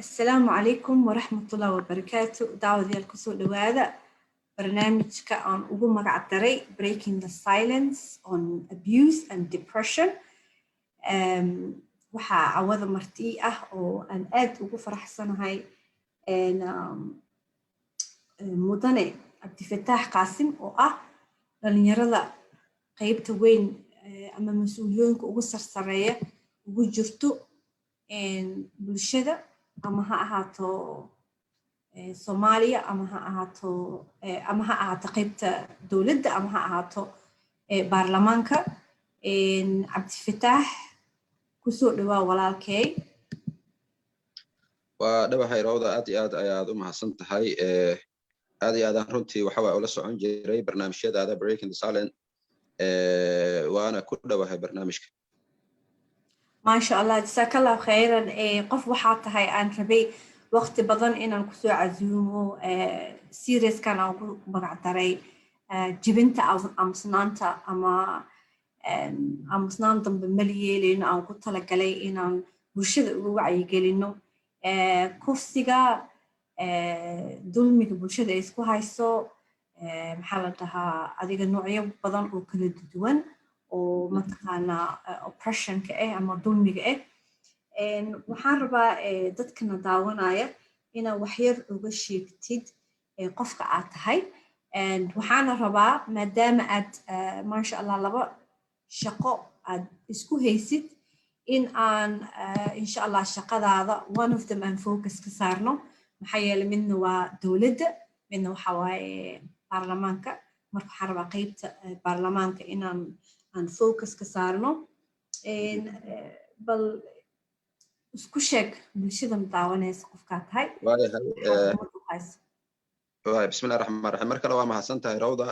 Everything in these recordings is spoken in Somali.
Asalaamu calaykum waraxmatullahi wabarakaatu. Daawadayaal, kusoo dhawaada barnaamijka aan ugu magac daray "Breaking the Silence on Abuse and Depression". Waxaa cawada marti ah oo aan aad ugu faraxsanahay mudane Cabdifataax Qaasim, oo ah dhalinyarada qeybta weyn ama mas-uuliyooyinka ugu sarsareeya ugu jirto bulshada, ama ha ahaato Soomaaliya, ama ha ahaato qeybta dowladda, ama ha ahaato baarlamaanka. Cabdifataax, kusoo dhawaa walaalkey. Waa dhawahay Rawda, aad iyo aad ayaad u mahadsan tahay. Aad iyo aadaan runtii waxa waa ula socon jiray barnaamijyadaada Breaking the Silent, waana ku dhowahay barnaamijka. Maasha Allah, jasaakallahu khayran. Qof waxaa tahay aan rabay waqti badan inaan kusoo casuumo serieskan aan ugu magac daray jibinta aamusnaanta ama aamusnaan dambe mali yeelayno, aan ku talagalay inaan bulshada uga wacyigelino kufsiga, dulmiga bulshada ay isku hayso, maxaa la dhahaa, adiga noocyo badan oo kala duwan oo mataqaanaa oppressionka ah ama dulmiga ah. Waxaan rabaa dadkana daawanaya inaad waxyar uga sheegtid qofka aad tahay. Waxaana rabaa, maadaama aad, maasha Allah, laba shaqo aad isku haysid, in aan insha Allah shaqadaada one of them aan focus ka saarno. Maxaa yeelay, midna waa dowladda, midna waxa waaye baarlamaanka. Marka waxaan rabaa qeybta baarlamaanka inaan aan focus ka saarno. Bal isku sheeg bulshada daawanaysa qofkaa tahay. Waay, bismillahi raxmaan raxiim. Mar kale waa mahadsan tahay Rawda.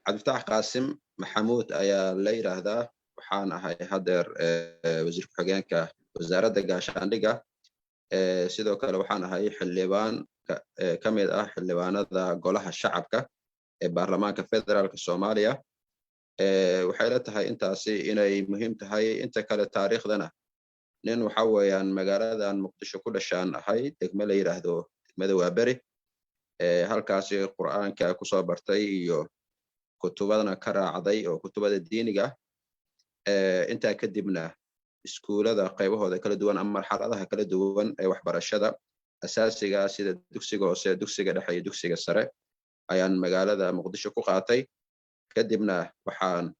Cabdifataax Qaasim Maxamuud ayaa la yidhaahdaa. Waxaan ahay haddeer wasiir ku-xigeenka Wasaaradda Gaashaandhigga. Sidoo kale waxaan ahay xildhibaan ka mid ah xildhibaanada Golaha Shacabka ee Baarlamaanka Federaalka Soomaaliya. Waxay la tahay intaasi inay muhiim tahay. Inta kale taariikhdana, nin waxa weeyaan magaaladan Muqdisho ku dhashaan ahay, degme la yidhaahdo degmada Waaberi. Halkaasi Qur'aanka kusoo bartay iyo kutubadana ka raacday oo kutubada diiniga. Intaa kadibna iskuulada qaybahooda kala duwan ama marxaladaha kala duwan ee waxbarashada asaasiga, sida dugsiga hoose, dugsiga dhexe iyo dugsiga sare, ayaan magaalada Muqdisho ku qaatay. Kadibna waxaan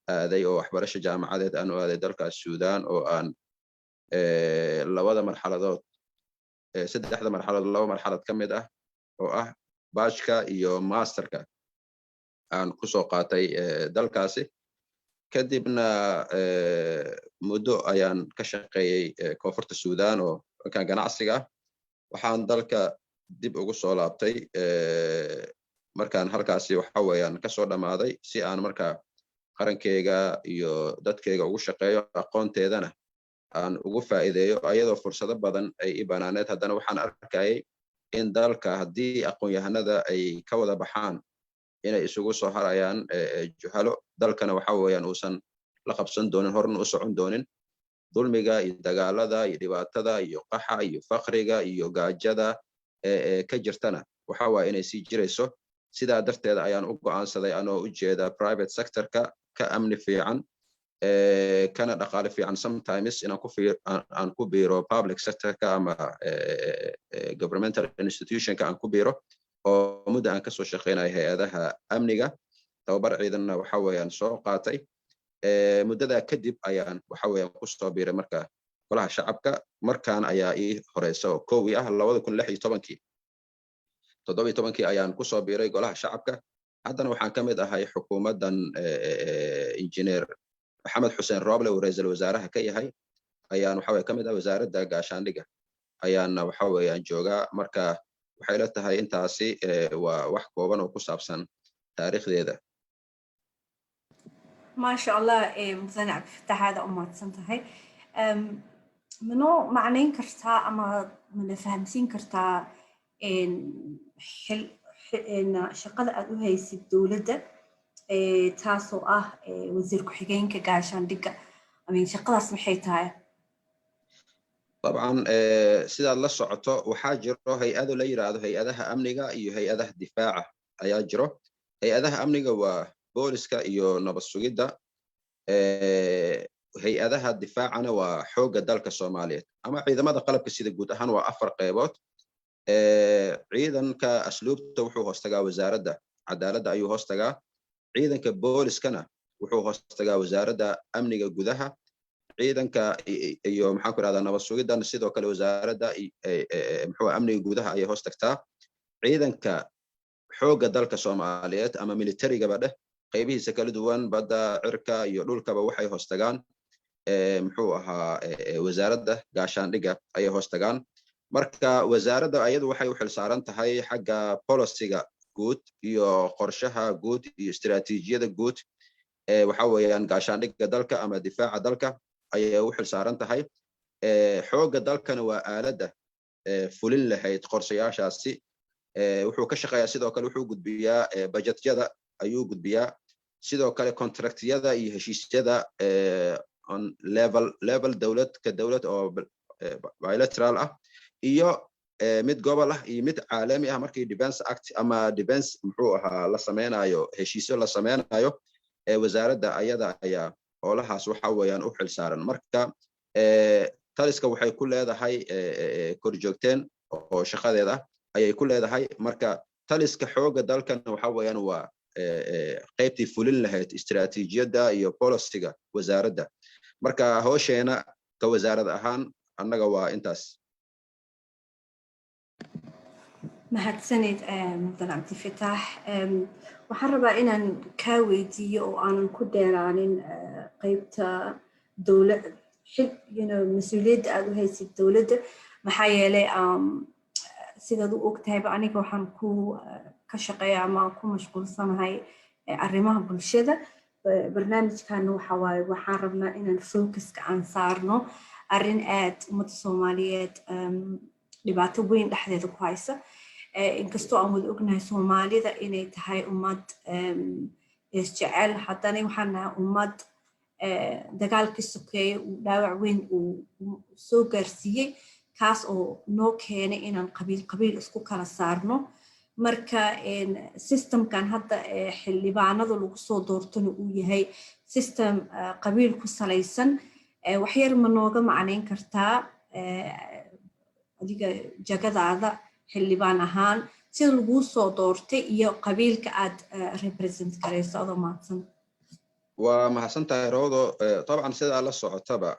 aaday oo waxbarasho jaamacadeed aan u aaday dalkaas Sudan, oo aan labada marxaladood, saddexda marxaladood, laba marxalad ka mid ah oo ah bachelorka iyo masterka aan kusoo qaatay dalkaasi. Kadibna muddo ayaan ka shaqeeyey Koonfurta Sudan oo dhankan ganacsiga ah. Waxaan dalka dib ugu soo laabtay markaan halkaasi waxa weeyaan kasoo dhammaaday, si aan marka qarankeyga iyo dadkeyga ugu shaqeeyo, aqoonteedana aan ugu faa'iideeyo. Ayadoo fursado badan ay i banaaneed, haddana waxaan arkayay in dalka haddii aqoon-yahanada ay ka wada baxaan inay isugu soo harayaan juhalo, dalkana waxa weeyaan uusan la qabsan doonin, horna u socon doonin. Dulmiga iyo dagaalada iyo dhibaatada iyo qaxa iyo faqriga iyo gaajada ka jirtana waxa waaya inay sii jirayso. Sidaa darteeda ayaan u go'aansaday, anoo u jeeda private sectorka ka amni fiican kana dhaqaale fiican sometimes, inaan aan ku biiro public sectorka ama governmental institutionka aan ku biiro, oo muddo aan kasoo shaqeynayo hay-adaha amniga, tababar ciidanna waxa weeyaan soo qaatay. Muddadaa kadib ayaan waxa weeyaan kusoo biiray marka Golaha Shacabka. Markaan ayaa ii horeysa oo kowii ah 2016-kii, 17-kii ayaan kusoo biiray Golaha Shacabka. Haddana waxaan ka mid ahay xukuumaddan Injineer Maxamed Xuseen Roble uu ra-iisul wasaaraha ka yahay ayaan waxa weye ka mid ah. Wasaaradda Gaashaandhigga ayaana waxa weeyaan joogaa. Marka waxay la tahay intaasi waa wax kooban oo ku saabsan taariikhdeeda. Maasha Allah, mudane Cabdifatax, aada u mahadsan tahay. Manoo macnayn kartaa ama mana fahamsiin kartaa shaqada aad u haysid dowladda, taasoo ah wasiir ku-xigeenka gaashaandhigga? Shaqadaas maxay tahay? Dabcan, sidaad la socoto, waxaa jiro hay-ado la yiraahdo hay-adaha amniga iyo hay-adaha difaaca ayaa jiro. Hay-adaha amniga waa booliska iyo nabad sugidda, hay-adaha difaacana waa xoogga dalka Soomaaliyeed ama ciidamada qalabka sida. Guud ahaan waa afar qeybood. Ciidanka asluubta wuxuu hoostagaa Wasaaradda Cadaaladda ayuu hoostagaa, ciidanka booliskana wuxuu hoostagaa Wasaaradda Amniga Gudaha, ciidanka iyo, maxaan ku irahdaa, nabad sugidana sidoo kale Wasaaradda, muxuu, Amniga Gudaha ayay hoos tagtaa. Ciidanka xoogga dalka Soomaaliyeed ama militarigaba dheh, qaybihiisa kala duwan, badda, cirka iyo dhulkaba, waxay hoos tagaan, muxuu ahaa, Wasaaradda Gaashaandhigga ayay hoos tagaan. Marka wasaaradda ayadu waxay u xilsaaran tahay xagga policyga guud iyo qorshaha guud iyo istiraatiijiyada guud ee, waxa weeyaan, gaashaandhigga dalka ama difaaca dalka ayay u xilsaaran tahay. Xoogga dalkana waa aaladda fulin lahayd qorshayaashaasi. Wuxuu ka shaqeeyaa, sidoo kale wuxuu gudbiyaa bajetyada ayuu gudbiyaa, sidoo kale contractyada iyo heshiisyada on level dowlad ka dowlad oo bilateral ah iyo mid gobol ah iyo mid caalami ah. Markii defense act ama defense, muxuu ahaa, la sameynayo, heshiisyo la sameynayo, wasaaradda ayada ayaa howlahaas, waxa weeyaan, u xilsaaran. Marka taliska waxay ku leedahay korjoogteen oo shaqadeeda ayay ku leedahay. Marka taliska xoogga dalkana, waxa weeyaan, waa qaybtii fulin lahayd istiraatiijiyadda iyo policyga wasaaradda. Marka howsheena ka wasaarad ahaan annaga waa intaas. Mahadsanid, mudan Cabdifitaax. Waxaan rabaa inaan kaa weydiiyo oo aanan ku dheeraanin qeybta dowlad xil mas-uuliyadda aad u haysid dowladda, maxaa yeelay, sidaad u ogtahayba, aniga waxaan ku ka shaqeeya ama aan ku mashquulsanahay arrimaha bulshada. Barnaamijkana waxa waaye, waxaan rabnaa inaan focuska aan saarno arrin aad ummadda Soomaaliyeed dhibaato weyn dhexdeeda ku haysa. Inkastoo aan wada ognahay Soomaalida inay tahay ummad isjecel, haddana waxaan nahay ummad dagaalkii sokeeye uu dhaawac weyn uu soo gaarsiiyey, kaas oo noo keenay inaan qabiil qabiil isku kala saarno. Marka systemkan hadda xildhibaanada lagu soo doortona uu yahay system qabiil ku salaysan, waxyar ma nooga macnayn kartaa adiga jagadaada xildhibaan ahaan sida laguu soo doortay iyo qabiilka aad represent garayso, adoo mahadsan? Waa mahadsan tahay, Rawdo. Dabcan, sidaa la socotaba,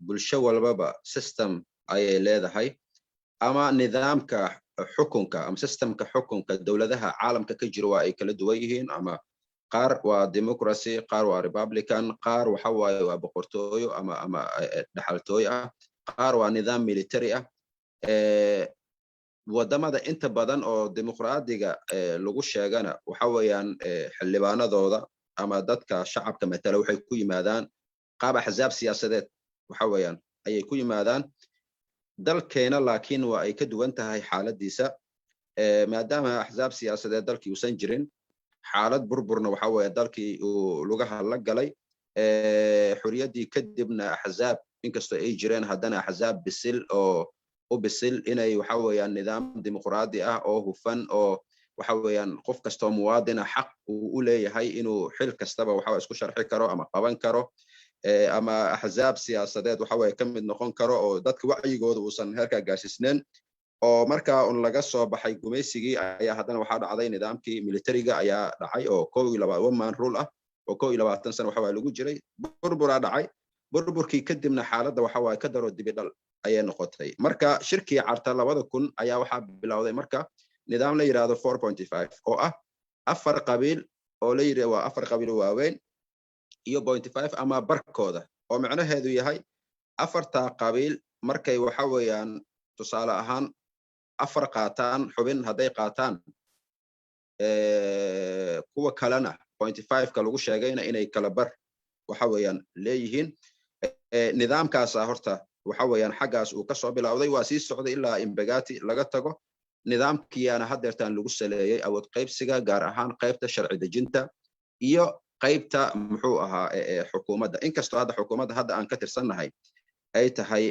bulsho walbaba system ayay leedahay ama nidaamka xukunka ama systemka xukunka dowladaha caalamka ka jiro waa ay kala duwan yihiin, ama qaar waa democracy, qaar waa republican, qaar waxa waaye waa boqortooyo ama dhaxaltooyo ah, qaar waa nidaam military ah. Wadamada inta badan oo dimuqraadiga lagu sheegana, waxa weeyaan, xildhibaanadooda ama dadka shacabka matala waxay ku yimaadaan qaab axzaab siyaasadeed, waxa weeyaan, ayay ku yimaadaan. Dalkeena laakiin waa ay ka duwan tahay xaaladiisa, maadaama axzaab siyaasadeed dalkii uusan jirin, xaalad burburna, waxa weeye, dalkii uu lugaha la galay. Xorriyaddii kadibna axzaab inkastoo ay jireen, haddana axzaab bisil oo u bisil inay, waxa weeyaan, nidaam dimuqraadi ah oo hufan oo, waxa weeyaan, qof kastoo muwaadina xaq uu u leeyahay inuu xil kastaba, waxa, isku sharxi karo ama qaban karo ama axzaab siyaasadeed, waxa weeye, ka mid noqon karo, oo dadka wacyigooda uusan heerkaa gaarsiisneen, oo markaa un laga soo baxay gumaysigii, ayaa haddana waxaa dhacday nidaamkii militariga ayaa dhacay oo kow iyo laba one man rule ah oo 21 sano, waxa waye, lagu jiray. Burburaa dhacay. Burburkii kadibna xaaladda, waxa waaye, ka daro dibidhal ayay noqotay. Marka shirkii Carta 2000 ayaa waxaa bilowday marka nidaam la yidhaahdo 4.5, oo ah afar qabiil oo la yidhi waa afar qabiil oo waaweyn iyo 0.5 ama barkooda, oo macnaheedu yahay afartaa qabiil markay, waxa weeyaan, tusaale ahaan afar qaataan, xubin hadday qaataan, kuwa kalena 0.5-ka lagu sheegayna inay kala bar, waxa weeyaan, leeyihiin. Nidaamkaasa horta, waxa weeyaan, xaggaas uu kasoo bilowday, waa sii socday ilaa Imbagati laga tago. Nidaamkiyaana haddeertaan lagu saleeyey awood qaybsiga, gaar ahaan qaybta sharci dejinta iyo qaybta, muxuu ahaa, xukuumadda, inkastoo hadda xukuumadda hadda aan ka tirsannahay Ay tahay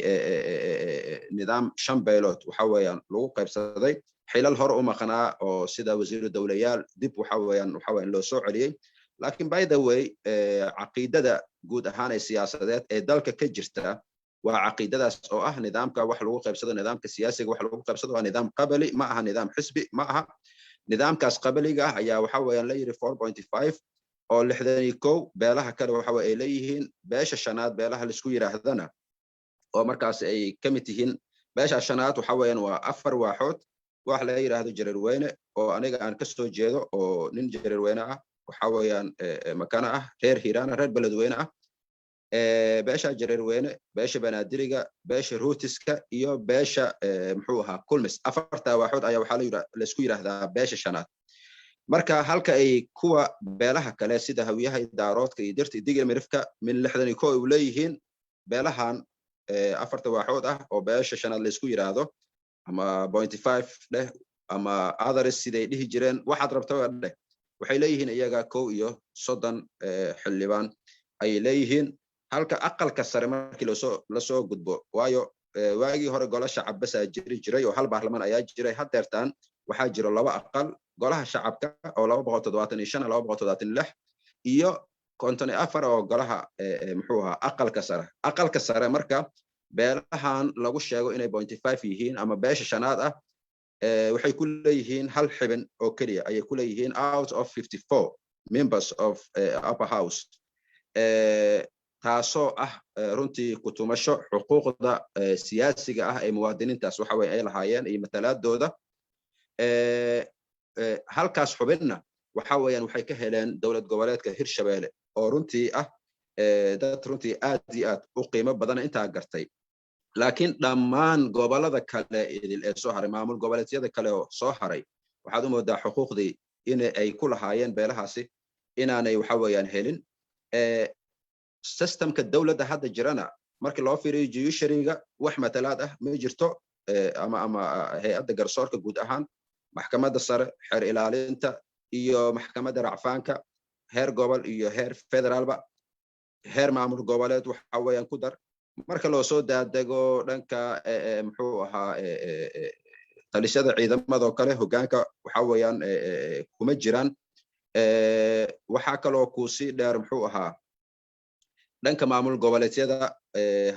nidaam shan beelood waxa weeyaan lagu qaybsaday. Xilal hore u maqnaa oo sida wasiiru dowlayaal dib waxa weeyaan loo soo celiyey. Laakiin, by the way, caqiidada guud ahaan ee siyaasadeed ee dalka ka jirta waa caqiidadaas oo ah nidaamka wax lagu qaybsado, nidaamka siyaasiga wax lagu qaybsado waa nidaam qabali, ma aha nidaam xisbi, ma aha. Nidaamkaas qabaliga ah ayaa waxa weeyaan la yidhi 4.5 oo 61 beelaha kale waxa ay leeyihiin. Beesha shanaad beelaha laisku yidhaahdana oo markaas ay ka mid yihiin, beesha shanaad waxa weeyaan waa afar waaxood. Wax la yidhaahdo Jareerweyne oo aniga aan kasoo jeedo, oo nin Jareerweyne ah, waxa weeyaan makana ah, reer Hiiraana, reer Beledweyne ah, beesha Jareerweyne, beesha Banaadiriga, beesha Ruutiska iyo beesha, muxuu ahaa, Kulmis. Afartaa waaxood ayaa waxaa laisku yidhaahdaa beesha shanaad. Marka halka ay kuwa beelaha kale sida Hawiyaha, Daaroodka iyo Dirta iyo Digil Mirifka min 61 u leeyihiin, beelahan afarta waaxood ah oo beesha shanaad laisku yidhaahdo, ama 0.5 dheh ama others siday dhihi jireen, waxaad rabtaba dheh, waxay leeyihiin iyaga 31 xildhibaan ayay leeyihiin. Halka aqalka sare markii lasoo gudbo, waayo waagii hore golo shacab basaa jiri jiray oo hal baarlamaan ayaa jiray, haddeertaan waxaa jiro laba aqal: golaha shacabka oo 275, 276 iyo 54 oo golaha, muxuu ahaa, aqalka sare. Aqalka sare marka beelahan lagu sheego inay 0.5 yihiin ama beesha shanaad ah waxay ku leeyihiin hal xibin oo keliya ayay ku leeyihiin out of 54 members of upper house, taasoo ah runtii kutumasho xuquuqda siyaasiga ah ee muwaadiniintaas waxa weye ay lahaayeen iyo matalaadooda. Halkaas xubinna waxa weeyaan waxay ka heleen dowlad goboleedka Hirshabelle, oo runtii ah dad runtii aad iyo aad u qiimo badan intaa gartay. Laakiin dhammaan gobolada kale idil ee soo haray, maamul goboleedyada kale oo soo haray, waxaad u moodaa xuquuqdii in ay ku lahaayeen beelahaasi inaanay waxa weeyaan helin. Systemka dowladda hadda jirana, markii loo fiiriyo judiciaryga, wax matalaad ah ma jirto, ama hay-adda garsoorka guud ahaan, maxkamadda sare, xeer ilaalinta iyo maxkamadda racfaanka, heer gobol iyo heer federaalba, heer maamul goboleed waxa weeyaan ku dar. Marka loo soo daadego dhanka, muxuu ahaa, talisyada ciidamadoo kale, hoggaanka waxa weeyaan kuma jiraan. Waxaa kaloo kusii dheer, muxuu ahaa, dhanka maamul goboleedyada,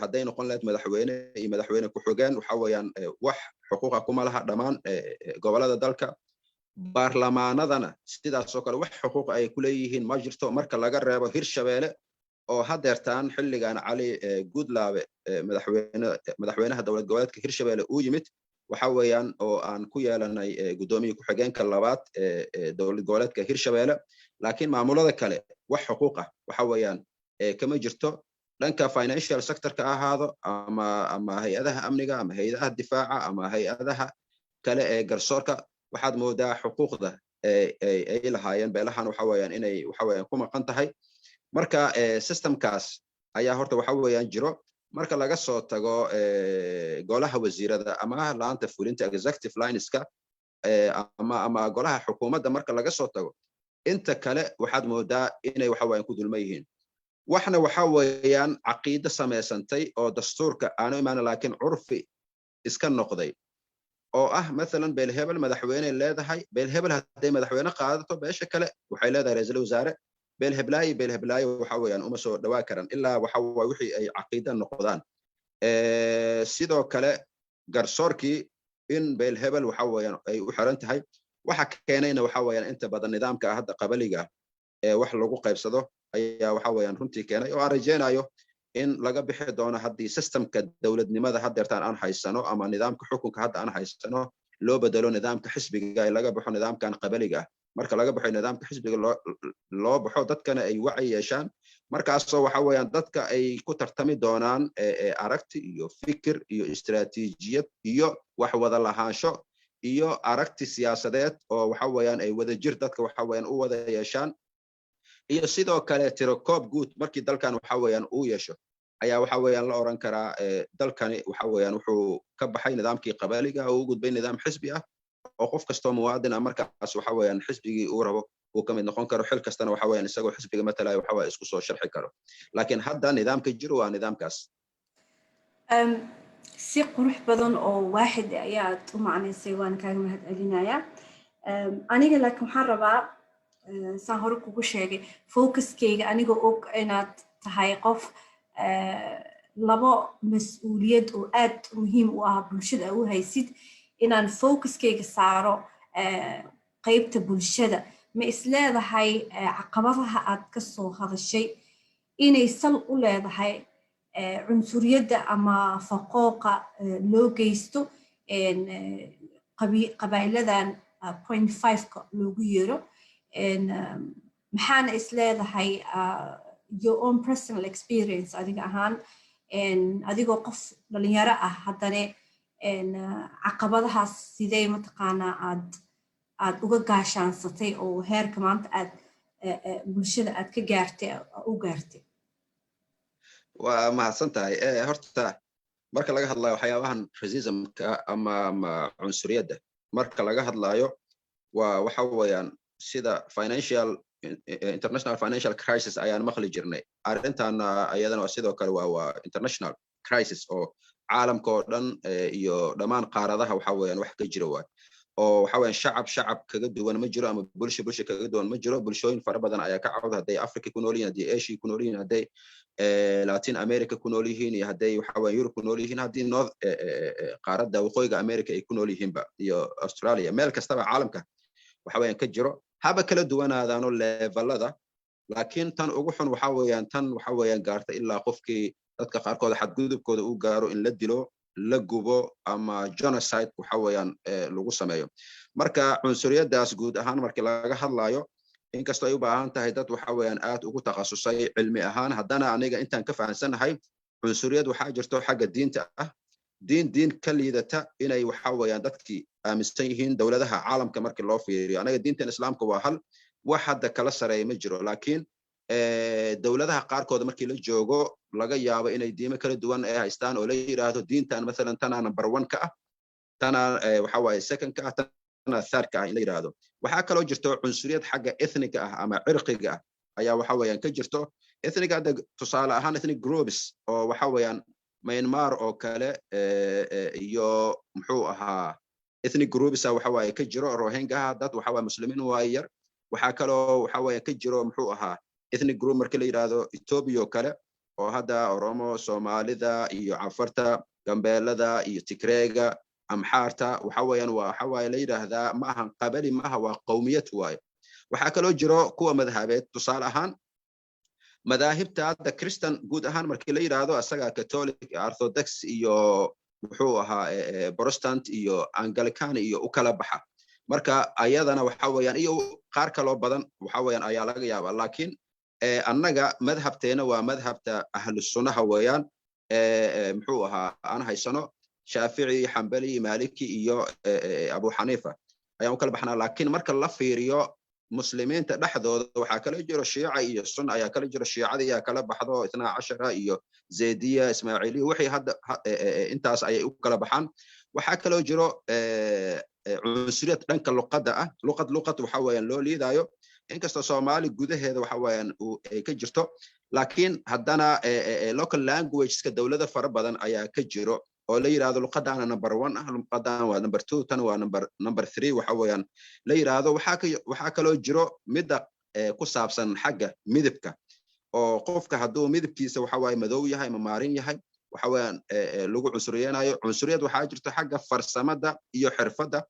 hadday noqon lahayd madaxweyne iyo madaxweyne ku-xigeen, waxa weeyaan wax xuquuqa kuma laha dhammaan gobolada dalka. Baarlamaanadana sidaasoo kale wax xuquuq ay ku leeyihiin ma jirto, marka laga reebo Hirshabeelle oo hadeertaan xilligan Cali Guudlaabe, madaxweynaha dowlad goboleedka Hirshabeelle, uu yimid, waxa weeyaan oo aan ku yeelanay guddoomiye ku-xigeenka labaad ee dowlad goboleedka Hirshabeelle. Laakiin maamulada kale wax xuquuq ah waxa weeyaan kama jirto, dhanka financial sectorka ahaado ama hay-adaha amniga ama hay-adaha difaaca ama hay-adaha kale ee garsoorka. Waxaad moodaa xuquuqda ay lahaayeen beelahan waxa weeyaan inay waxa weeyaan ku maqan tahay. Marka systemkaas ayaa horta waxa weeyaan jiro. Marka laga soo tago golaha wasiirada ama laanta fulinta, executive lineska, ama golaha xukuumadda, marka laga soo tago, inta kale waxaad moodaa inay waxa weeyaan ku dulman yihiin. Waxna waxa weeyaan caqiido samaysantay oo dastuurka aanu imaana, laakiin curfi iska noqday, oo ah mathalan beelhebel madaxweyne leedahay. Beelhebel hadday madaxweyne qaadato, beesha kale waxay leedahay ra'iisul wasaare. Beelheblaayo beelheblaayo waxa weeyaan uma soo dhawaa karan ilaa waxa waay wixii ay caqiida noqdaan. Sidoo kale garsoorkii in beelhebel waxa weeyaan ay u xiran tahay, waxa keenayna waxa weeyaan inta badan nidaamka hadda qabaliga ee wax lagu qaybsado ayaa waxa weeyaan runtii keenay, oo aan rajaynayo in laga bixi doono haddii systemka dowladnimada haddeertaan aan haysano ama nidaamka xukunka hadda aan haysano loo bedelo nidaamka xisbiga, ee laga baxo nidaamkan qabaliga ah. Marka laga baxo nidaamka xisbiga loo baxo, dadkana ay wacyi yeeshaan, markaasoo waxa weeyaan dadka ay ku tartami doonaan aragti iyo fikir iyo istiraatiijiyad iyo wax wada lahaansho iyo aragti siyaasadeed oo waxa weeyaan ay wadajir dadka waxa weeyaan u wada yeeshaan, iyo sidoo kale tirokoob guud markii dalkan waxa weeyaan uu yeesho, ayaa waxa weeyaan la oran karaa dalkani waxa weeyaan wuxuu ka baxay nidaamkii qabaliga oo u gudbay nidaam xisbi ah, oo qof kastoo muwaadin ah markaas waxa weeyaan xisbigii uu rabo uu ka mid noqon karo, xil kastana waxa weeyaan isagoo xisbiga matalaya waxa weeye isku soo sharxi karo. Laakiin hadda nidaamka jiro waa nidaamkaas. Si qurux badan oo waaxid ayaad u macnaysay, waan kaaga mahad celinayaa. Aniga laakiin waxaan rabaa, saan hore kugu sheegay, focuskayga, aniga og inaad tahay qof labo mas-uuliyad oo aad muhiim u ah bulshada u haysid, inaan focuskayga saaro qaybta bulshada. Ma isleedahay caqabadaha aad ka soo hadashay inay sal u leedahay cunsuriyadda ama faqooqa loo geysto qabaa'iladan 0.5-ka loogu yeero? Maxaana is leedahay, your own personal experience, adiga ahaan, adigoo qof dhalinyaro ah, haddana caqabadahaas sidee mataqaanaa aad uga gaashaansatay oo heerka maanta aad bulshada aad ka gaartay u gaartay? Waa mahadsan tahay. Horta marka laga hadlayo waxyaabahan racismka ama cunsuriyadda marka laga hadlayo, waa waxa weeyaan sida financial international financial crisis ayaan maqli jirnay. Arrintaana ayadana sidoo kale waa international crisis oo caalamka oo dhan iyo dhammaan qaaradaha waxa weeyaan wax ka jira waay, oo waxa weeyaan shacab shacab kaga duwan ma jiro ama bulsho bulsho kaga duwan ma jiro. Bulshooyin fara badan ayaa ka cawda, hadday Africa ku nool yihiin, haddii Asia ku nool yihiin, hadday Latin America ku nool yihiin, iyo hadday waxa weeyaan Europe ku nool yihiin, haddii North qaaradda waqooyiga America ay ku nool yihiinba iyo Australia, meel kastaba caalamka waxa weeyaan ka jiro, haba kala duwanaadaano levelada. Laakiin tan ugu xun waxa weeyaan tan waxa weeyaan gaarta ilaa qofkii dadka qaarkood xadgudubkooda uu gaaro in la dilo, la gubo ama genocide waxa weeyaan lagu sameeyo. Marka cunsuriyaddaas guud ahaan markii laga hadlayo, inkastoo ay u baahan tahay dad waxa weeyaan aad ugu takhasusay cilmi ahaan, haddana aniga intaan ka fahansanahay, cunsuriyad waxaa jirto xagga diinta ah, diin diin ka liidata inay waxa weeyaan dadkii aaminsan yihiin. Dowladaha caalamka markii loo fiiriyo, anaga diintan Islaamka waa hal, wax hadda kala sareeya ma jiro. Laakiin dowladaha qaarkood markii la joogo, laga yaabo inay diimo kala duwan ay haystaan oo la yidhaahdo diintan mathalan tanaa number one ka ah, tanaa waxa waaye second ka ah, tanaa third ka ah in la yidhaahdo. Waxaa kaloo jirto cunsuriyad xagga ethnic ah ama cirqiga ah ayaa waxa weeyaan ka jirto. Ethnic hadda tusaale ahaan ethnic groups oo waxa weeyaan Myanmar oo kale iyo muxuu ahaa ethnic groups waxa waaye ka jiro Rohingyaha, dad waxa waaye Muslimiin waaye yar. Waxaa kaloo waxa weeye ka jiro muxuu ahaa ethnic group marka la yidhaahdo Ethiopia oo kale, oo hadda Oromo, Soomaalida iyo Cafarta, Gambeelada iyo Tigreega, Amxaarta, waxa weeyaan waa waxa waaye la yidhaahdaa ma ahan qabali, ma aha, waa qowmiyad waaye. Waxaa kaloo jiro kuwa madhabeed, tusaale ahaan madaahibta hadda Christian guud ahaan markii la yidhaahdo, asaga Catholic, Orthodox iyo muxuu ahaa Protestant iyo Anglican iyo u kala baxa. Marka ayadana waxa weeyaan iyo qaar kaloo badan waxa weeyaan ayaa laga yaabaa. Laakiin annaga madhabteena waa madhabta Ahlu Sunnaha weeyaan, muxuu ahaa aan haysano Shaafici, Xambali, Maliki iyo Abu Xaniifa ayaan u kala baxnaa. Laakiin marka la fiiriyo Muslimiinta dhexdooda, waxaa kala jiro Shiica iyo Sunna ayaa kala jiro. Shiicada ayaa kala baxdo Itnaa Cashara iyo Zaydiya, Ismaaciiliya, wixii hadda intaas ayay u kala baxaan. Waxaa kaloo jiro cunsuriyad dhanka luqadda ah, luqad luqad waxa weeyaan loo liidaayo, inkastoo Soomaali gudaheeda waxa weeyaan ay ka jirto. Laakiin haddana local languageska dowlada fara badan ayaa ka jiro oo la yidhaahdo luqadaana number one ah, luqadan waa number two, tan waa number three waxa weeyaan la yidhaahdo. Waxaa kaloo jiro midda ku saabsan xagga midibka, oo qofka hadduu midibkiisa waxa waaye madow yahay ama maarin yahay, waxa weeyaan lagu cunsuriyeynayo. Cunsuriyad waxaa jirto xagga farsamada iyo xirfadda,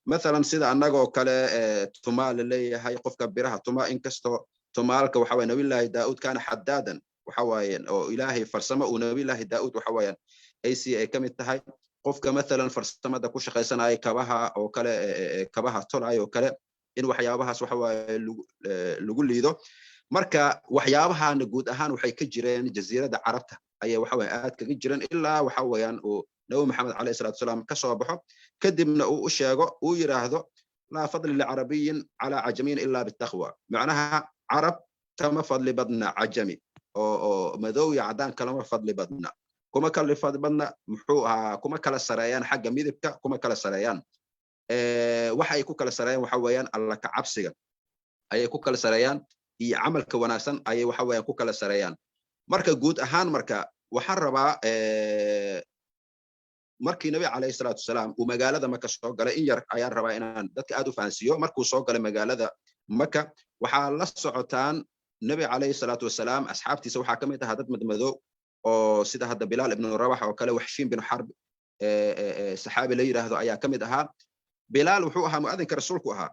mathalan sida annagoo kale tumaal la leeyahay, qofka biraha tuma, inkastoo tumaalka waxa waye Nabillaahi Daa'ud kaana xadaadan, waxa waaye oo Ilaahay farsamo uu Nabillaahi Daa'ud waxa weeyaan ac ay ka mid tahay. Qofka mathalan farsamada ku shaqaysanaya, kabaha oo kale, kabaha tolaya oo kale, in waxyaabahaas waxa waaye lagu liido. Marka waxyaabahana guud ahaan waxay ka jireen Jasiiradda Carabta ayay waxa weeye aad kaga jireen, ilaa waxa weeyaan uu Nabi Maxamed calayhi salaatu wasalaam ka soo baxo, kadibna uu u sheego, uu yidhaahdo: "Laa fadli licarabiyin calaa cajamiyin ilaa bitaqwa." Macnaha Carab kama fadli badna cajami, oo madow iyo caddaan kalama fadli badna, kuma kala fadli badna, muxuu ahaa, kuma kala sareeyaan xagga midibka, kuma kala sareeyaan. Waxa ay ku kala sareeyaan waxa weeyaan Alla ka cabsiga ayay ku kala sareeyaan iyo camalka wanaagsan ayay waxa weeyaan ku kala sareeyaan. Marka guud ahaan marka waxaan rabaa Markii Nabi calayhi salaatu wasalaam uu magaalada Maka soo galay, in yar ayaan rabaa inaan dadka aad u fahansiiyo. Markuu soo galay magaalada Maka, waxaa la socotaan Nabi calayhi salaatu wasalaam asxaabtiisa waxaa ka mid ahaa dad madmadow oo sida hadda Bilaal ibnu Rabax oo kale, Waxshiin bin Xarb saxaabi la yidhaahdo ayaa ka mid ahaa. Bilaal wuxuu ahaa mu'adinka Rasuulku ahaa.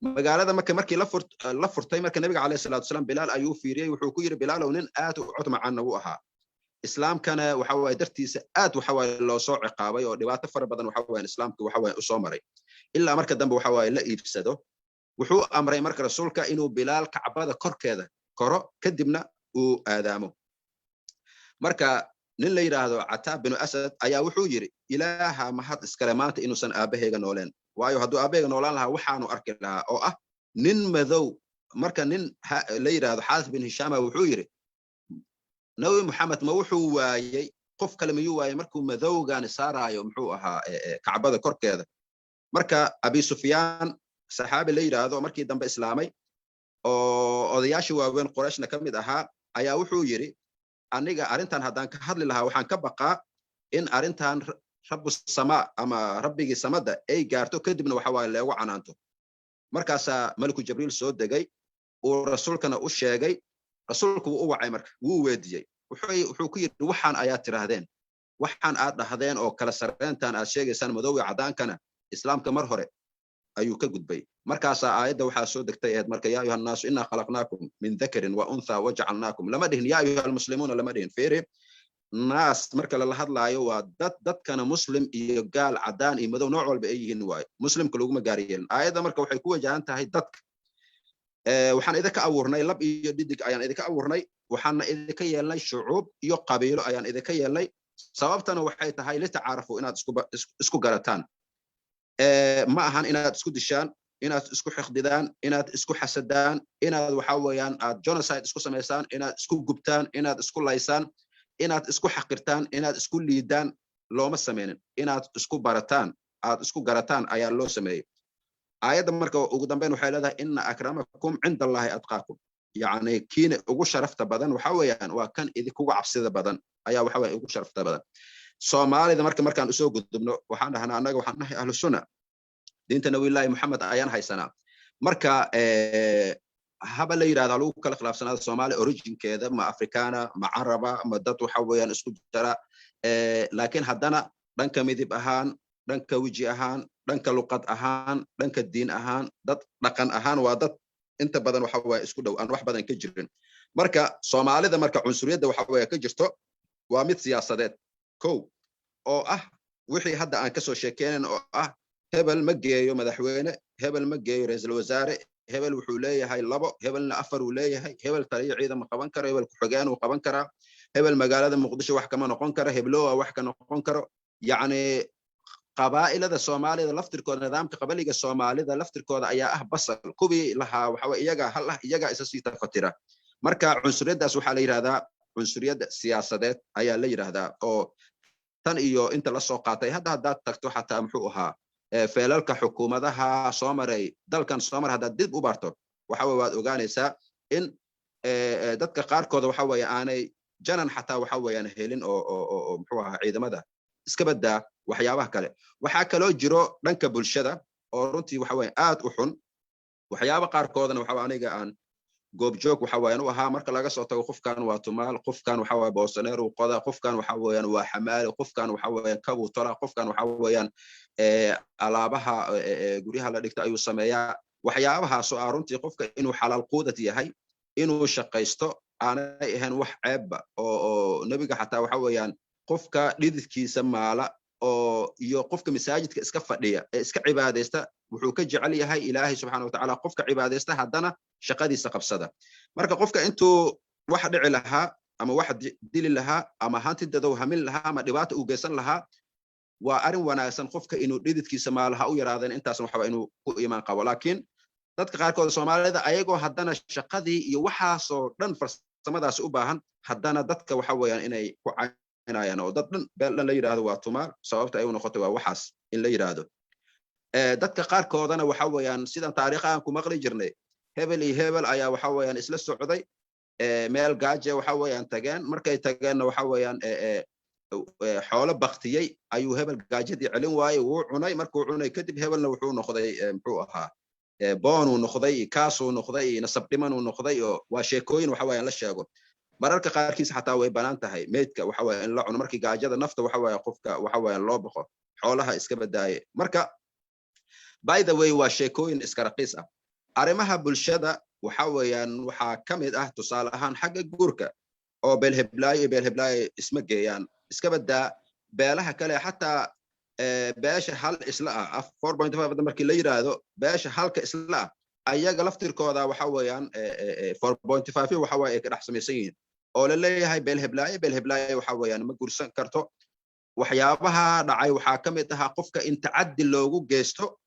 Magaalada Maka markii la furtay, marka Nabiga calayhi salaatu wasalaam Bilaal ayuu fiiriyey, wuxuu ku yidhi: "Bilaalow," nin aad u cod macaanna wuu ahaa, Islaamkana waxa waaye dartiisa aad waxa waaye loo soo ciqaabay oo dhibaato fara badan waxa waaye Islaamka waxa waaye usoo maray, ilaa marka dambe waxa waaye la iibsado. Wuxuu amray marka Rasuulka inuu Bilaal Kacbada korkeeda koro, kadibna uu aadaamo. Marka nin la yidhaahdo Cataab binu Asad ayaa wuxuu yidhi: "Ilaaha mahad iskale maanta inuusan aabbahayga nooleen, waayo hadduu aabbahayga noolaan lahaa waxaanu arki lahaa oo ah nin madow." Marka nin la yidhaahdo Xaaris bin Hishaama wuxuu yidhi: "Nabi Muxamed ma wuxuu waayey qof kale? Miyuu waayey markuu madowgani saaraayo, muxuu ahaa, Kacbada korkeeda?" Marka Abi Sufyaan saxaabi la yidhaahdo, markii dambe islaamay oo odayaashii waaweyn Qurayshna ka mid ahaa, ayaa wuxuu yidhi: "Aniga arrintan haddaan ka hadli lahaa, waxaan ka baqaa in arrintan rabu samaa ama rabbigii samada ay gaarto, kadibna waxa waaye leegu canaanto." Markaasaa maliku Jibriil soo degay, uu Rasuulkana u sheegay. Rasuulku wuu u wacay, marka wuu weydiiyey. Wuxuu ku yidhi: "Waxaan ayaad tidhaahdeen, waxaan aad dhahdeen oo kala sarreyntan aad sheegaysaan, madowga caddaankana, Islaamka mar hore ayuu ka gudbay." Markaasaa aayadda waxaa soo degtay ahayd marka: "Yaa ayuha annaasu innaa khalaqnaakum min dakarin wa untha wajacalnaakum." Lama dhihin "yaa ayuha almuslimuuna", lama dhihin. Fiiri, naas marka lala hadlaayo waa dad, dadkana Muslim iyo gaal, caddaan iyo madow, nooc walba ay yihiin waayo. Muslimka laguma gaar yeelin aayadda. Marka waxay ku wajahan tahay dadka. Waxaan idinka abuurnay lab iyo dhidig ayaan idinka abuurnay, waxaana idinka yeelnay shucuub iyo qabiilo ayaan idinka yeelnay. Sababtana waxay tahay litacaarafu, inaad isku garataan. Ma ahan inaad isku dishaan, inaad isku xiqdidaan, inaad isku xasadaan, inaad waxa weeyaan aad genocide isku samaysaan, inaad isku gubtaan, inaad isku laysaan, inaad isku xaqirtaan, inaad isku liidaan looma sameynin. Inaad isku barataan, aad isku garataan ayaa loo sameeyey. Aayadda marka ugu dambeyn waxay leedahay: "Inna akramakum cinda Allahi atqaakum." Yacni kiina ugu sharafta badan waxa weeyaan waa kan idinkuga cabsida badan ayaa waxa weya ugu sharafta badan. Soomaalida marka markaan usoo gudubno, waxaan dhahnaa annaga waxaan nahay Ahlu Sunna, diinta Nabiyullahi Moxamed ayaan haysanaa. Marka haba la yidhahda lagu kala khilaafsanaada Soomaali originkeeda, ma Afrikaana, ma Caraba, ma dad waxa weeyaan isku jara, laakiin haddana dhanka midib ahaan, dhanka weji ahaan, dhanka luqad ahaan, dhanka diin ahaan, dad dhaqan ahaan, waa dad inta badan waxa weya isku dhow, aan wax badan ka jirin. Marka Soomaalida marka cunsuriyadda waxa weya ka jirto waa mid siyaasadeed kow, oo ah wixii hadda aan kasoo sheekeynan, oo ah hebel ma geeyo madaxweyne, hebel ma geeyo ra'iisul wasaare, hebel wuxuu leeyahay labo, hebelna afar uu leeyahay, hebel taliyo ciidan ma qaban karo, hebel ku-xigeen uu qaban karaa, hebel magaalada Muqdisho wax kama noqon karo, heblowa wax ka noqon karo. Yacni qabaa'ilada Soomaalida laftirkooda, nidaamka qabaliga Soomaalida laftirkooda ayaa ah basal kuwii lahaa waxa iyaga hal ah, iyaga isa sii tafatira. Marka cunsuriyaddaas waxaa la yidhahdaa cunsuriyadda siyaasadeed ayaa la yidhahdaa, oo tan iyo inta la soo qaatay. Hadda haddaad tagto xataa, muxuu ahaa, feelalka xukuumadaha soo maray dalkan soo maray, haddaad dib u barto, waxa weye waad ogaanaysaa in dadka qaarkooda waxa weeye aanay janan xataa waxa weeyaan helin oo muxuu ahaa ciidamada iska badaa waxyaabaha kale. Waxaa kaloo jiro dhanka bulshada oo runtii waxa weeye aad u xun. Waxyaaba qaarkoodana waxa aniga aan goobjoog waxa weeyaan u ahaa. Marka laga soo tago qofkan waa tumaal, qofkan waxa weeye boosaneer uu qoda, qofkan waxa weeyaan waa xamaali, qofkan waxa weeyaan kabuu tola, qofkan waxa weeyaan alaabaha guryaha la dhigta ayuu sameeyaa. Waxyaabahaasoo ah runtii qofka inuu xalaal quudad yahay, inuu shaqaysto aanay ahayn wax ceebba, oo Nebiga xataa waxa weeyaan qofka dhididkiisa maala oo iyo qofka masaajidka iska fadhiya ee iska cibaadaysta wuxuu ka jecel yahay Ilaahay subxaana watacaala qofka cibaadaysta haddana shaqadiisa qabsada. Marka qofka intuu wax dhici lahaa ama wax dili lahaa ama hanti dadow hamin lahaa ama dhibaata uu geysan lahaa, waa arrin wanaagsan qofka inuu dhididkiisa maalaha u yaraadeen intaasna waxaba inuu ku iimaan qabo. Laakiin dadka qaarkood Soomaalida ayagoo haddana shaqadii iyo waxaasoo dhan farsamadaasi u baahan, haddana dadka waxa weeyaan inay ku caynayaan oo dad dhan, beel dhan la yidhaahdo waa tumaal. Sababta ay u noqotay waa waxaas in la yidhaahdo. Dadka qaarkoodana waxa weeyaan sidan taariikhahan ku maqli jirnay, hebel iyo hebel ayaa waxa weeyaan isla socday meel gaaje waxa weeyaan tageen. Markay tageenna waxa weeyaan Xoolo baktiyey ayuu hebel gaajadii celin waayey, wuu cunay. Markuu cunay kadib, hebelna wuxuu noqday, muxuu ahaa, boonuu noqday, kaasuu noqday, nasab dhimanuu noqday. Oo waa sheekooyin waxa weeyaan la sheego. Mararka qaarkiis xataa way banaan tahay meydka waxa weeye in la cuno markii gaajada nafta waxa weeye qofka waxa weeyaan loo boqo, xoolaha iska badaaye. Marka, by the way, waa sheekooyin iska raqiis ah. Arrimaha bulshada waxa weeyaan waxaa ka mid ah, tusaale ahaan, xagga guurka oo beelheblaayo iyo beelheblaayo isma geeyaan. Iska badaa beelaha kale, xataa beesha hal isla ah, 4.5 markii la yiraahdo, beesha halka isla ah ayaga laftirkooda waxa weeyaan 4.5 waxa waaye ay ka dhex samaysan yihiin, oo la leeyahay beelheblaayo beelheblaayo waxa weeyaan ma guursan karto. Waxyaabaha dhacay waxaa ka mid ahaa qofka in tacaddi loogu geysto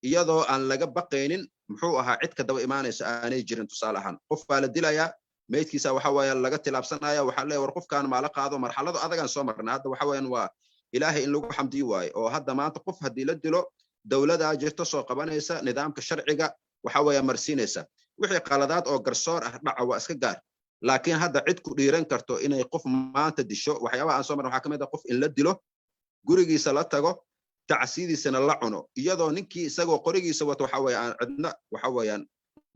iyadoo aan laga baqaynin, muxuu ahaa, cid ka daba imaanaysa aanay jirin. Tusaale ahaan, qof baa la dilayaa, meydkiisa waxa weeyaan laga tilaabsanaya. Waxaa leeyahay, "War qofkaan maala qaado." Marxalado adagaan soo marnay. Hadda waxa weeyaan waa Ilaahay in lagu xamdiyi waayo, oo hadda maanta qof haddii la dilo, dowladaa jirto soo qabanaysa, nidaamka sharciga waxa weeya marsiinaysa. Wixii qaladaad oo garsoor ah dhaca waa iska gaar, laakiin hadda cid ku dhiiran karto inay qof maanta disho. Waxyaabaha aan soo marnay waxaa ka mid ah qof in la dilo, gurigiisa la tago, tacsidiisana la cuno, iyadoo ninkii isagoo qorigiisa wato waxa weeye aan cidna waxa weeyaan.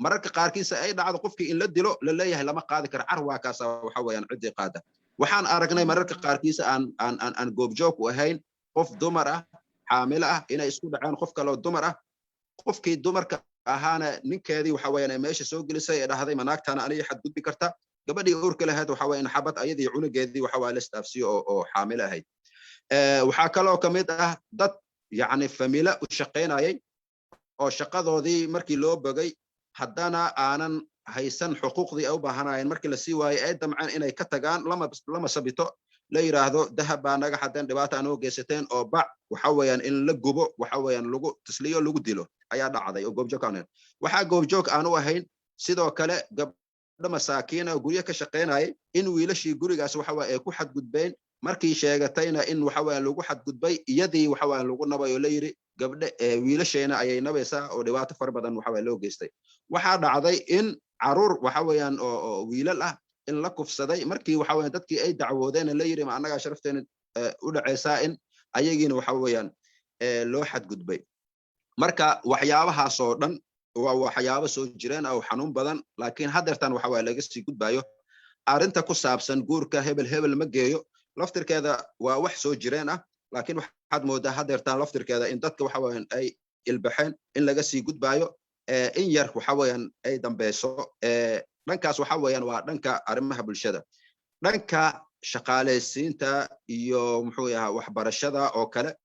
Mararka qaarkiisa ay dhacdo qofkii in la dilo, la leeyahay, "Lama qaadi karo, car waa kaasa." Waxa weeyaan ciddii qaada waxaan aragnay mararka qaarkiisa aan goobjoog u ahayn, qof dumar ah, xaamilo ah, inay isku dhaceen qof kaloo dumar ah. Qofkii dumarka ahaana ninkeedii waxa weeyaan ay meesha soo gelisay ee dhahday, "Manaagtaana aniga xadgudbi karta?" Gabadhii uurka lahayd waxa weeyaan xabad ayadii cunugeedii waxa waa la isdhaafsiyo oo xaamilo ahayd. Waxaa kaloo ka mid ah dad yacni familo u shaqaynayay oo shaqadoodii markii loo bogay haddana aanan haysan xuquuqdii ay u baahanayeen. Markii lasii waayey ay damceen inay ka tagaan, lama sabito, la yidhaahdo, "Dahab baa naga xadeen, dhibaata anoo geysateen," oo bac waxa weeyaan in la gubo, waxa weeyaan lagu tasliyo, lagu dilo ayaa dhacday oo goobjoog aan ahayn. Waxaa goobjoog aan u ahayn sidoo kale gabdho masaakiina oo guryo ka shaqaynayay in wiilashii gurigaas waxa ay ku xadgudbeen. Markii sheegatayna in waxa weeyaan lagu xadgudbay, iyadii waxa weeyaan lagu nabay oo la yidhi, "Gabdhe wiilasheena ayay nabaysaa," oo dhibaato fara badan waxa weeye loo geystay. Waxaa dhacday in caruur waxa weeyaan oo wiilal ah in la kufsaday. Markii waxa weeyaan dadkii ay dacwoodeen, la yidhi, "Ma annagaa sharafteena u dhacaysaa?" in ayagiina waxa weeyaan loo xadgudbay. Marka waxyaabahaas oo dhan waa waxyaabo soo jireen oo xanuun badan, laakiin haddeertan waxa waye laga sii gudbayo. Arrinta ku saabsan guurka hebel hebel ma geeyo laftirkeeda waa wax soo jireen ah, laakiin waxaad moodaa haddeertan laftirkeeda in dadka waxa weeyaan ay ilbaxeen, in laga sii gudbayo, in yar waxa weeyaan ay dambeyso. Dhankaas waxa weeyaan waa dhanka arrimaha bulshada. Dhanka shaqaalaysiinta iyo, muxuu yahaa, waxbarashada oo kale,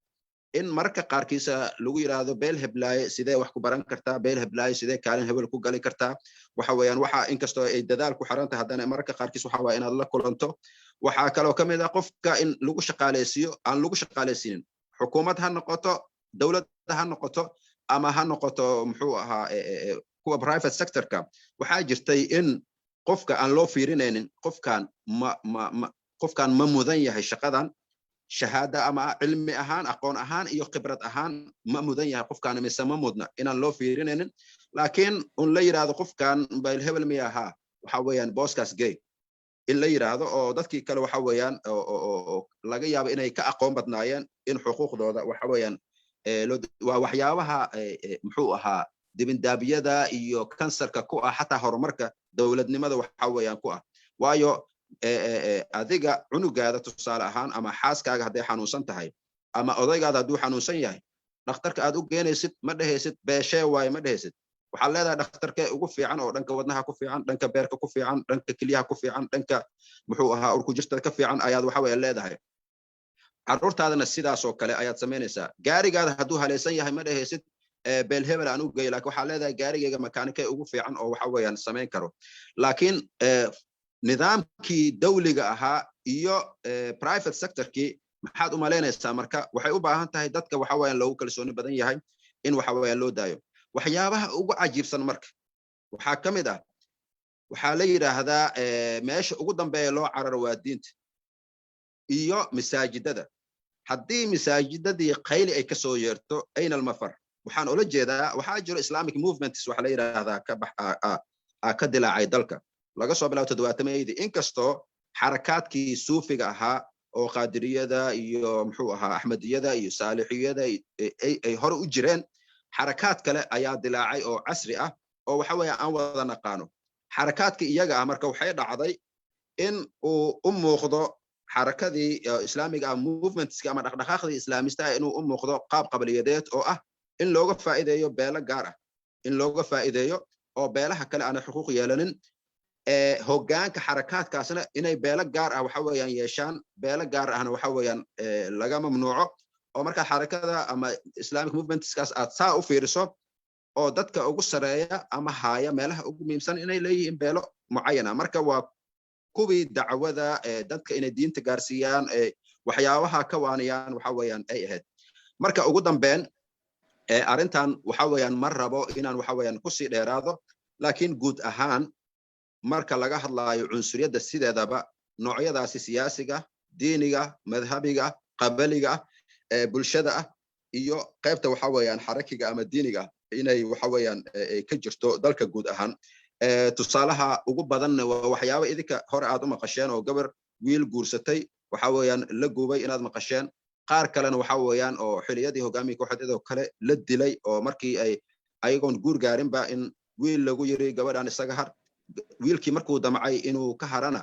in mararka qaarkiisa lagu yidhaahdo, "Beel heblaaye sidee wax ku baran kartaa? Beel heblaaye sidee kaalin hebel ku gali kartaa?" Waxa weeyaan waxa inkastoo ay dadaal ku xiran tahay, haddana mararka qaarkiis waxa waaya inaad la kulanto. Waxaa kaloo ka mid ah qofka in lagu shaqaalaysiiyo aan lagu shaqaalaysiinin, xukuumad ha noqoto, dowladda ha noqoto, ama ha noqoto, muxuu ahaa, kuwa private sectorka. Waxaa jirtay in qofka aan loo fiirinaynin qofkan ma qofkan ma mudan yahay shaqadan, shahaada ama cilmi ahaan, aqoon ahaan iyo khibrad ahaan ma mudan yahay qofkan mise ma mudna, inaan loo fiirinaynin, laakiin un la yidhaahdo, "Qofkan bayl hebel miya ahaa? Waxa weeyaan booskaas gay," in la yidhaahdo, oo dadkii kale waxa weeyaan oo laga yaabo inay ka aqoon badnaayeen in xuquuqdooda waxa weeyaan. Waa waxyaabaha, muxuu ahaa, dibindaabiyada iyo kansarka ku ah xataa horumarka dowladnimada waxa weeyaan ku ah. Waayo, adiga cunugaada tusaale ahaan ama xaaskaaga hadday xanuunsan tahay ama odaygaada hadduu xanuunsan yahay, dhakhtarka aad u geenaysid ma dhehaysid, "Beeshee waaye?" Ma dhehaysid. Waxaad leedahay, "Dhakhtarkee ugu fiican oo dhanka wadnaha ku fiican, dhanka beerka ku fiican, dhanka kelyaha ku fiican, dhanka, muxuu ahaa, urkujirta ka fiican?" ayaad waxa weeye leedahay. Carruurtaadana sidaas oo kale ayaad samaynaysaa. Gaarigaada hadduu halaysan yahay, ma dhehaysid, "Beel hebel aan u geeyo," laakiin waxaa leedahay, "Gaarigayga makaanikee ugu fiican oo waxa weeyaan samayn karo?" Laakiin nidaamkii dawliga ahaa iyo private sectorkii, maxaad u malaynaysaa? Marka waxay u baahan tahay dadka waxa weeyaan loogu kalsooni badan yahay in waxa weeyaan loo daayo. Waxyaabaha ugu cajiibsan marka waxaa ka mid ah, waxaa la yidhaahdaa meesha ugu dambeeya loo cararo waa diinta iyo masaajidada. Haddii masaajidadii qayli ay kasoo yeerto, ayna almafar? Waxaan ula jeedaa, waxaa jiro Islamic movements waxa la yidhaahdaa ka bax ka dilaacay dalka laga soo bilaabo 70-meeyadii, inkastoo xarakaadkii suufiga ahaa. Oo Qaadiriyada iyo, muxuu ahaa, Axmediyada iyo Saalixiyada ay hore u jireen, xarakaad kale ayaa dilaacay oo casri ah oo waxa weeye aan wada naqaano xarakaadka iyaga ah. Marka waxay dhacday in uu u muuqdo xarakadii Islaamiga ah, movementska ama dhaqdhaqaaqdii Islaamista ah, inuu u muuqdo qaab qabiliyadeed oo ah in looga faa'iideeyo beelo gaar ah, in looga faa'iideeyo oo beelaha kale aanay xuquuq yeelanin, hoggaanka xarakaadkaasna inay beelo gaar ah waxa weeyaan yeeshaan, beelo gaar ahna waxa weeyaan laga mamnuuco. Oo markaa xarakada ama Islamic movementskaas aad saa u fiiriso oo dadka ugu sareeya ama haaya meelaha ugu muhiimsan inay leeyihiin beelo mucayana. Marka waa kuwii dacwada, dadka inay diinta gaarsiiyaan, waxyaabaha ka waaniyaan waxa weeyaan ay ahayd. Marka ugu dambeyn arrintan waxa weeyaan ma rabo inaan waxa weeyaan kusii dheeraado, laakiin guud ahaan marka laga hadlaayo cunsuriyadda sideedaba noocyadaasi siyaasiga, diiniga, madhabiga, qabaliga, bulshada ah iyo qaybta waxa weeyaan xarakiga ama diiniga inay waxa weeyaan ka jirto dalka guud ahaan. Tusaalaha ugu badanna waa waxyaaba idinka hore aad u maqasheen oo gabar wiil guursatay waxa weeyaan la gubay inaad maqasheen, qaar kalena waxa weeyaan oo xiliyadii hogaamiya kooxeedyadoo kale la dilay, oo markii ay ayagoon guur gaarinba in wiil lagu yiri, "Gabadhan isaga har." Wiilkii markuu damcay inuu ka harana,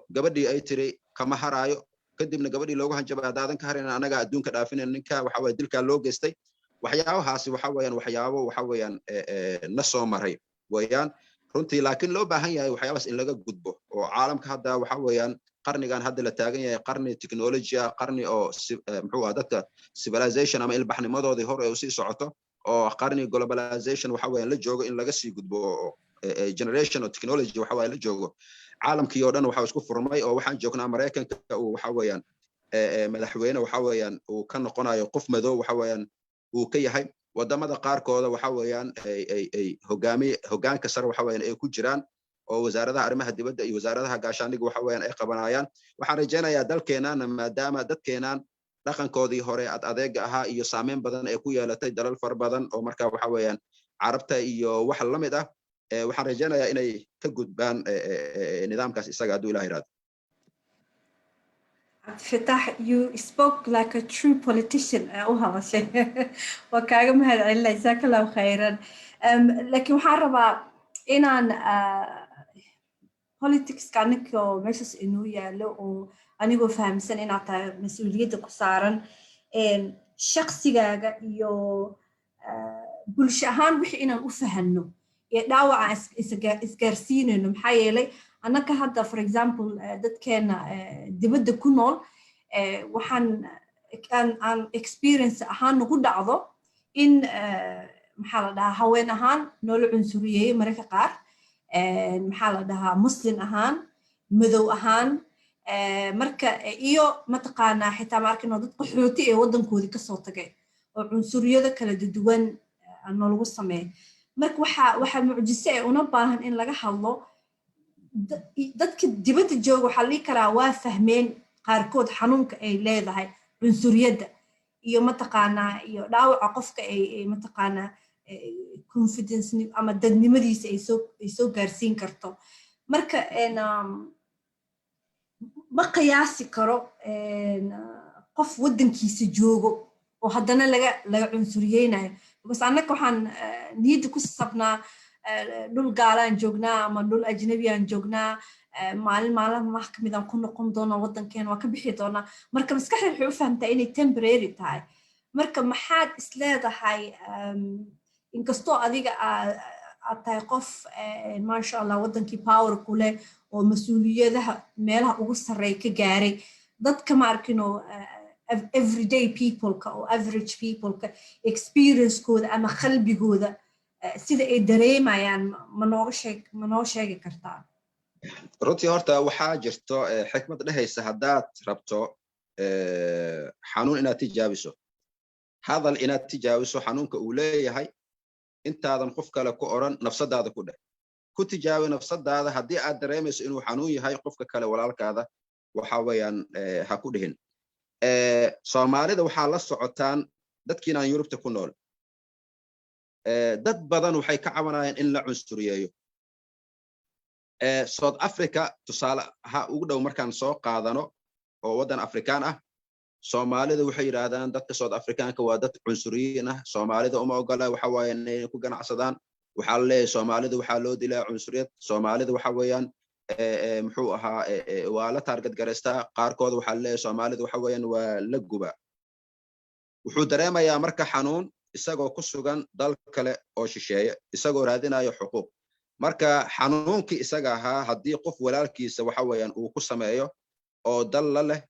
gabadhii ay tiri, "Kama haraayo." Kadibna gabadhii loogu hanjabay, "Haddaadan ka harin, anaga adduunka dhaafinan ninka." Waxa weye dilkaa loo geystay. Waxyaabahaasi waxa weeyaan waxyaabo waxa weeyaan na soo maray weeyaan runtii, laakiin loo baahan yahay waxyaabahaas in laga gudbo oo caalamka hadda waxa weeyaan qarnigan hadda la taagan yahay, qarni technology ah, qarni oo, muxuu ah, dadka civilization ama ilbaxnimadoodii hor ay usii socoto, oo qarni globalization waxa weeyaan la joogo, in laga sii gudbo oo generation oo technology waxa weeye la joogo. Caalamkii oo dhan waxa isku furmay oo waxaan joognaa Maraykanka uu waxa weeyaan madaxweyne waxa weeyaan uu ka noqonayo qof madow waxa weeyaan uu ka yahay. Wadamada qaarkooda waxa weeyaan ay hogaami hogaanka sare waxa weeyaan ay ku jiraan oo wasaaradaha arrimaha dibadda iyo wasaaradaha gaashaandhigga waxa weeyaan ay qabanayaan. Waxaan rajaynayaa dalkeenana, maadaama dadkeenan dhaqankoodii hore ad adeega ahaa iyo saameyn badan ay ku yeelatay dalal fara badan oo marka waxa weeyaan Carabta iyo wax la mid ah, waxaan rajaynayaa inay ka gudbaan nidaamkaas isaga, hadduu Ilaah yiraahdo. Cabdifataax, you spoke like a true politician u hadashay. Waa kaaga mahad celinaa, jazaaka Allahu khayran. Laakiin waxaan rabaa inaan politicska aninkoo meeshaas inoo yaalo oo anigoo fahamsan inaad tahay mas-uuliyadda ku saaran shaqsigaaga iyo bulsho ahaan wixii inaan u fahanno iyo dhaawaca isgaarsiinayno. Maxaa yeelay annaka hadda, for example, dadkeena dibadda ku nool, waxaan aan experience ahaan nagu dhacdo in, maxaa la dhahaa, haween ahaan noola cunsuriyeeyey mararka qaar, maxaa la dhahaa, Muslim ahaan, madow ahaan, marka iyo mataqaanaa xitaa ma arkino dad qaxooti ee waddankoodii kasoo tagay oo cunsuriyado kala duwan noolagu sameeyo. Marka waxaa mucjise ee una baahan in laga hadlo. Dadka dibadda jooga waxaa la dhihi karaa waa fahmeen qaarkood xanuunka ay leedahay cunsuriyadda iyo mataqaanaa iyo dhaawaca qofka ay mataqaanaa confidence ama dadnimadiisa ay soo gaarsiin karto. Marka ma qiyaasi karo qof waddankiisa joogo oo haddana laga cunsuriyeynayo, because annaka waxaan niyadda ku sabnaa dhul gaalaan joognaa ama dhul ajnabiyaan joognaa, maalin maalmaha ka mid aan ku noqon doonaa waddankeena, waa ka bixi doonaa. Marka maskaxda waxay u fahamtaa inay temporary tahay. Marka maxaad isleedahay, inkastoo adiga aad tahay qof, maasha Allah, waddankii power ku leh oo mas-uuliyadaha meelaha ugu sarreeya ka gaaray, dadka ma arkino everyday peopleka oo average peopleka experiencekooda ama qalbigooda sida ay dareemayaan ma noo sheegi kartaa? Runtii horta waxaa jirto xikmad dhehaysa: haddaad rabto xanuun inaad tijaabiso, hadal inaad tijaabiso xanuunka uu leeyahay, intaadan qof kale ku oran, nafsadaada ku dheh, ku tijaabi nafsadaada. Haddii aad dareemayso inuu xanuun yahay, qofka kale walaalkaada waxa weeyaan ha ku dhihin. Soomaalida waxaa la socotaan dadkiinaan Yurubta ku nool, dad badan waxay ka cabanayaan in la cunsuriyeeyo. South Africa tusaale ha ugu dhow markaan soo qaadano. Oo waddan Afrikaan ah. Soomaalida waxay yidhaahdaan dadka South Africaanka waa dad cunsuriyiin ah, Soomaalida uma ogola waxa waaye inay ku ganacsadaan. Waxaa la leeyahay Soomaalida waxaa loo dilaa cunsuriyad, Soomaalida waxa weeyaan muxuu ahaa, waa la target garaystaa qaarkood. Waxaa la leeyahay Soomaalida waxa weeyaan waa la gubaa. Wuxuu dareemayaa marka xanuun isagoo ku sugan dal kale oo shisheeye, isagoo raadinayo xuquuq. Marka xanuunkii isaga ahaa haddii qof walaalkiisa waxa weeyaan uu ku sameeyo oo dal la leh,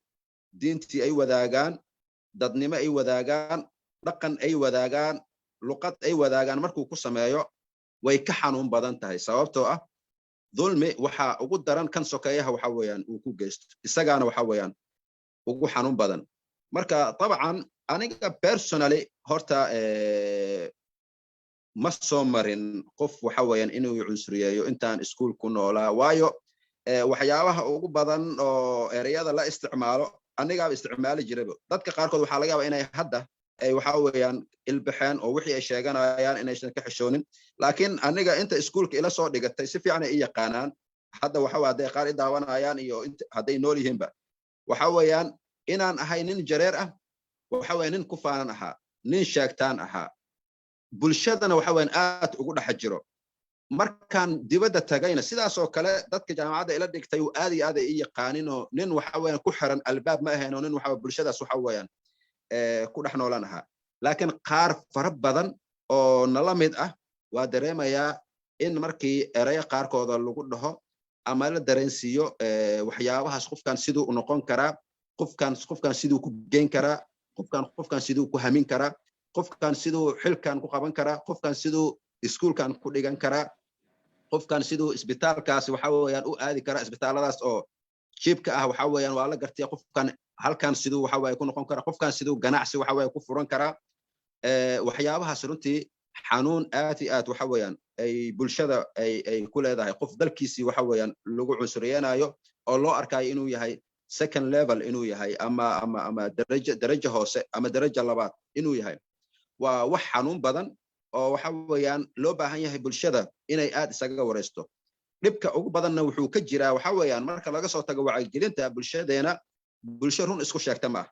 diintii ay wadaagaan, dadnimo ay wadaagaan, dhaqan ay wadaagaan, luqad ay wadaagaan, markuu ku sameeyo way ka xanuun badan tahay, sababtoo ah dulmi waxa ugu daran kan sokeeyaha waxa weeyaan uu ku geysto, isagaana waxa weeyaan ugu xanuun badan. Marka dabcan aniga personally horta ma soo marin qof waxa weeyaan inuu cunsuriyeeyo intaan iskuul ku noolaa, waayo waxyaabaha ugu badan oo ereyada la isticmaalo anigaaba isticmaali jiraba. Dadka qaarkood waxaa laga yaabaa inay hadda ay waxa weeyaan ilbaxeen oo wixii ay sheeganayaan inaysan ka xishoonin, laakiin aniga inta iskuulka ila soo dhigatay si fiican ay i yaqaanaan. Hadda waxa waa hadday qaar i daawanayaan iyo hadday nool yihiinba, waxa weeyaan inaan ahay nin Jareer ah, waxa weya nin ku faanan ahaa, nin sheegtaan ahaa, bulshadana waxa weeyaan aad ugu dhex jiro. Markaan dibadda tagayna sidaasoo kale dadka jaamacadda ila dhigtay aad iyo aad ay i yaqaanin, oo nin waxa weeyaan ku xiran albaab ma ahayn, oo nin waxa bulshadaas waxa weeyaan ku dhex noolan ahaa. Laakiin qaar fara badan oo nala mid ah waa dareemayaa in markii ereyo qaarkooda lagu dhaho ama la dareensiiyo waxyaabahaas, qofkan siduu u noqon karaa, qofkan siduu ku geyn karaa, qofkan siduu ku hamin karaa, qofkan siduu xilkan ku qaban karaa, qofkan siduu iskuulkan ku dhigan karaa, qofkan siduu isbitaalkaasi waxa weeyaan u aadi karaa, isbitaalladaas oo cheapka ah waxa weeyaan waa la gartay, qofkan halkan siduu waxa weeye ku noqon karaa, qofkan siduu ganacsi waxa weeye ku furan karaa. Waxyaabahaas runtii xanuun aad iyo aad waxa weeyaan ay bulshada ay ku leedahay, qof dalkiisii waxa weeyaan lagu cunsuriyeenayo oo loo arkayo inuu yahay second level inuu yahay ama darajo hoose ama darajo labaad inuu yahay, waa wax xanuun badan oo waxa weeyaan loo baahan yahay bulshada inay aad isaga waraysto. Dhibka ugu badanna wuxuu ka jiraa waxa weeyaan, marka laga soo tago wacyigelinta, bulshadeena bulsho run isku sheegta maaha,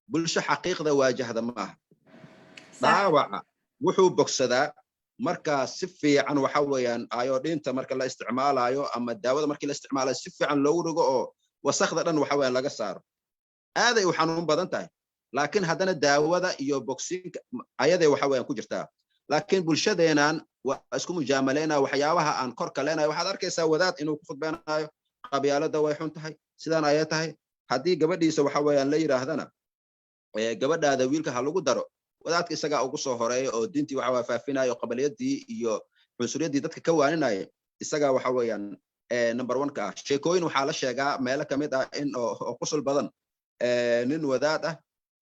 bulsho xaqiiqda waajahda maaha. Dhaawaca wuxuu bogsadaa marka si fiican waxa weeyaan iodineta marka la isticmaalayo ama daawada markii la isticmaalayo si fiican loogu dhigo oo wasakda dhan waxa weeyaan laga saaro. Aaday u xanuun badan tahay, laakiin haddana daawada iyo bogsiinka ayaday waxa weeyaan ku jirtaa. Laakiin bulshadeenan waa isku mujaamaleynaya waxyaabaha aan korka leenahay. Waxaad arkaysaa wadaad inuu ku khudbeynayo qabyaalada way xun tahay, sidaan ayay tahay. Haddii gabadhiisa waxa weeyaan la yidhaahdana gabadhaada wiilka ha lagu daro, wadaadka isagaa ugu soo horeeya oo diintii waxa waa faafinayo, qabaliyadii iyo cunsuriyadii dadka ka waaninaya isagaa waxa weeyaan number one ka ah. Sheekooyin waxaa la sheegaa meelo kamid ah in oo qusul badan, nin wadaad ah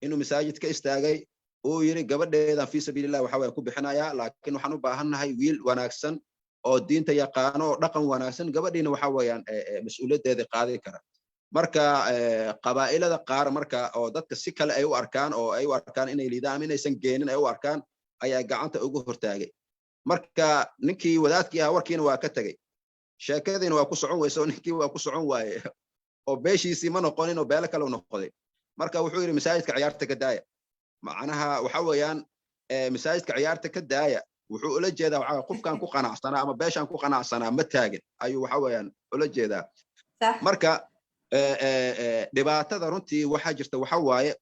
inuu masaajid ka istaagay, uu yiri gabadheedan fi sabiilillah waxa weeyaan ku bixinayaa, laakiin waxaan u baahannahay wiil wanaagsan oo diinta yaqaano oo dhaqan wanaagsan, gabadhiina waxa weeyaan mas-uuliyaddeeda qaadi kara. Marka qabaa'ilada qaar marka oo dadka si kale ay u arkaan oo ay u arkaan inay liidaan ama inaysan geenin ay u arkaan ayaa gacanta ugu hortaagay. Marka ninkii wadaadkii ahaa warkiina waa ka tegey, sheekadiina waa ku socon weyse, oo ninkii waa ku socon waaye oo beeshiisii ma noqonin oo beelo kale u noqday. Marka wuxuu yidhi masaajidka ciyaarta ka daaya. Macnaha waxa weeyaan masaajidka ciyaarta ka daaya wuxuu ula jeedaa waxa qofkan ku qanacsanaa ama beeshan ku qanacsanaa ma taagin ayuu waxa weeyaan ula jeedaa. Marka dhibaatada runtii waxaa jirta waxa waaye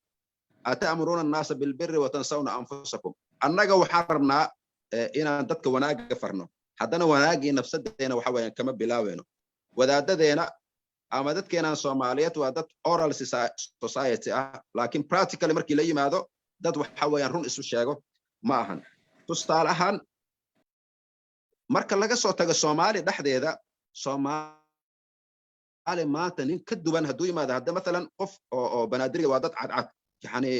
أتأمرون الناس بالبر وتنسون أنفسكم. Annaga waxaan rabnaa inaan dadka wanaagga farno, haddana wanaaggii nafsadeena waxa weeyaan kama bilaaweyno. Wadaadadeena ama dadkeenan Soomaaliyeed waa dad oral society ah, laakiin practically markii la yimaado dad waxa weeyaan run isu sheego ma ahan. Tusaale ahaan, marka laga soo tago Soomaali dhexdeeda, Soomaali maanta nin ka duwan hadduu yimaado, hadda mathalan qof oo Banaadiriga waa dad cadcad, yani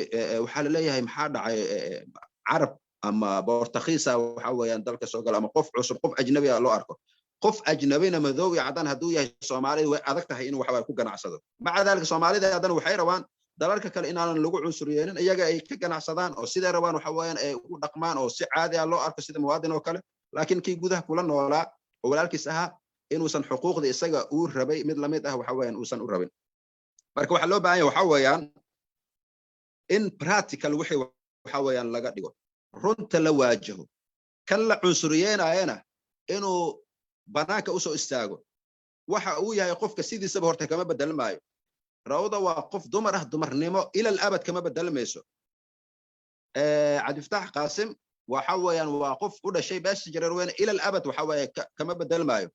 waxaa laleeyahay maxaa dhacay, Carab ama Bortakhiisa waxa weeyaan dalka soo gala ama qof cusub, qof ajnabi ah loo arko. Qof ajnabina madow iyo caddaan hadduu yahay, Soomaalida way adag tahay inuu waxa ku ganacsado. Maca dalika Soomaalida haddana waxay rabaan dalalka kale inaanan lagu cunsuriyeenin, iyaga ay ka ganacsadaan oo siday rabaan waxa weeyaan ay ugu dhaqmaan oo si caadi ah loo arko sida muwaadin oo kale, laakiin kii gudaha kula noolaa oo walaalkiis ahaa inuusan xuquuqda isaga uu rabay mid lamid ah waxa weeyaan uusan u rabin. Marka waxaa loo baahan yahay waxa weeyaan in practical wixii waxa weeyaan laga dhigo, runta la waajaho, kan la cunsuriyeynayana inuu banaanka usoo istaago. Waxa uu yahay qofka sidiisaba horta kama bedelmaayo. Rawda waa qof dumar ah, dumarnimo ilal abad kama bedelmayso. Cabdifataax Qaasim waxa weeyaan waa qof u dhashay beesha Jareerweyne, ilal abad waxa weeye kama bedelmaayo.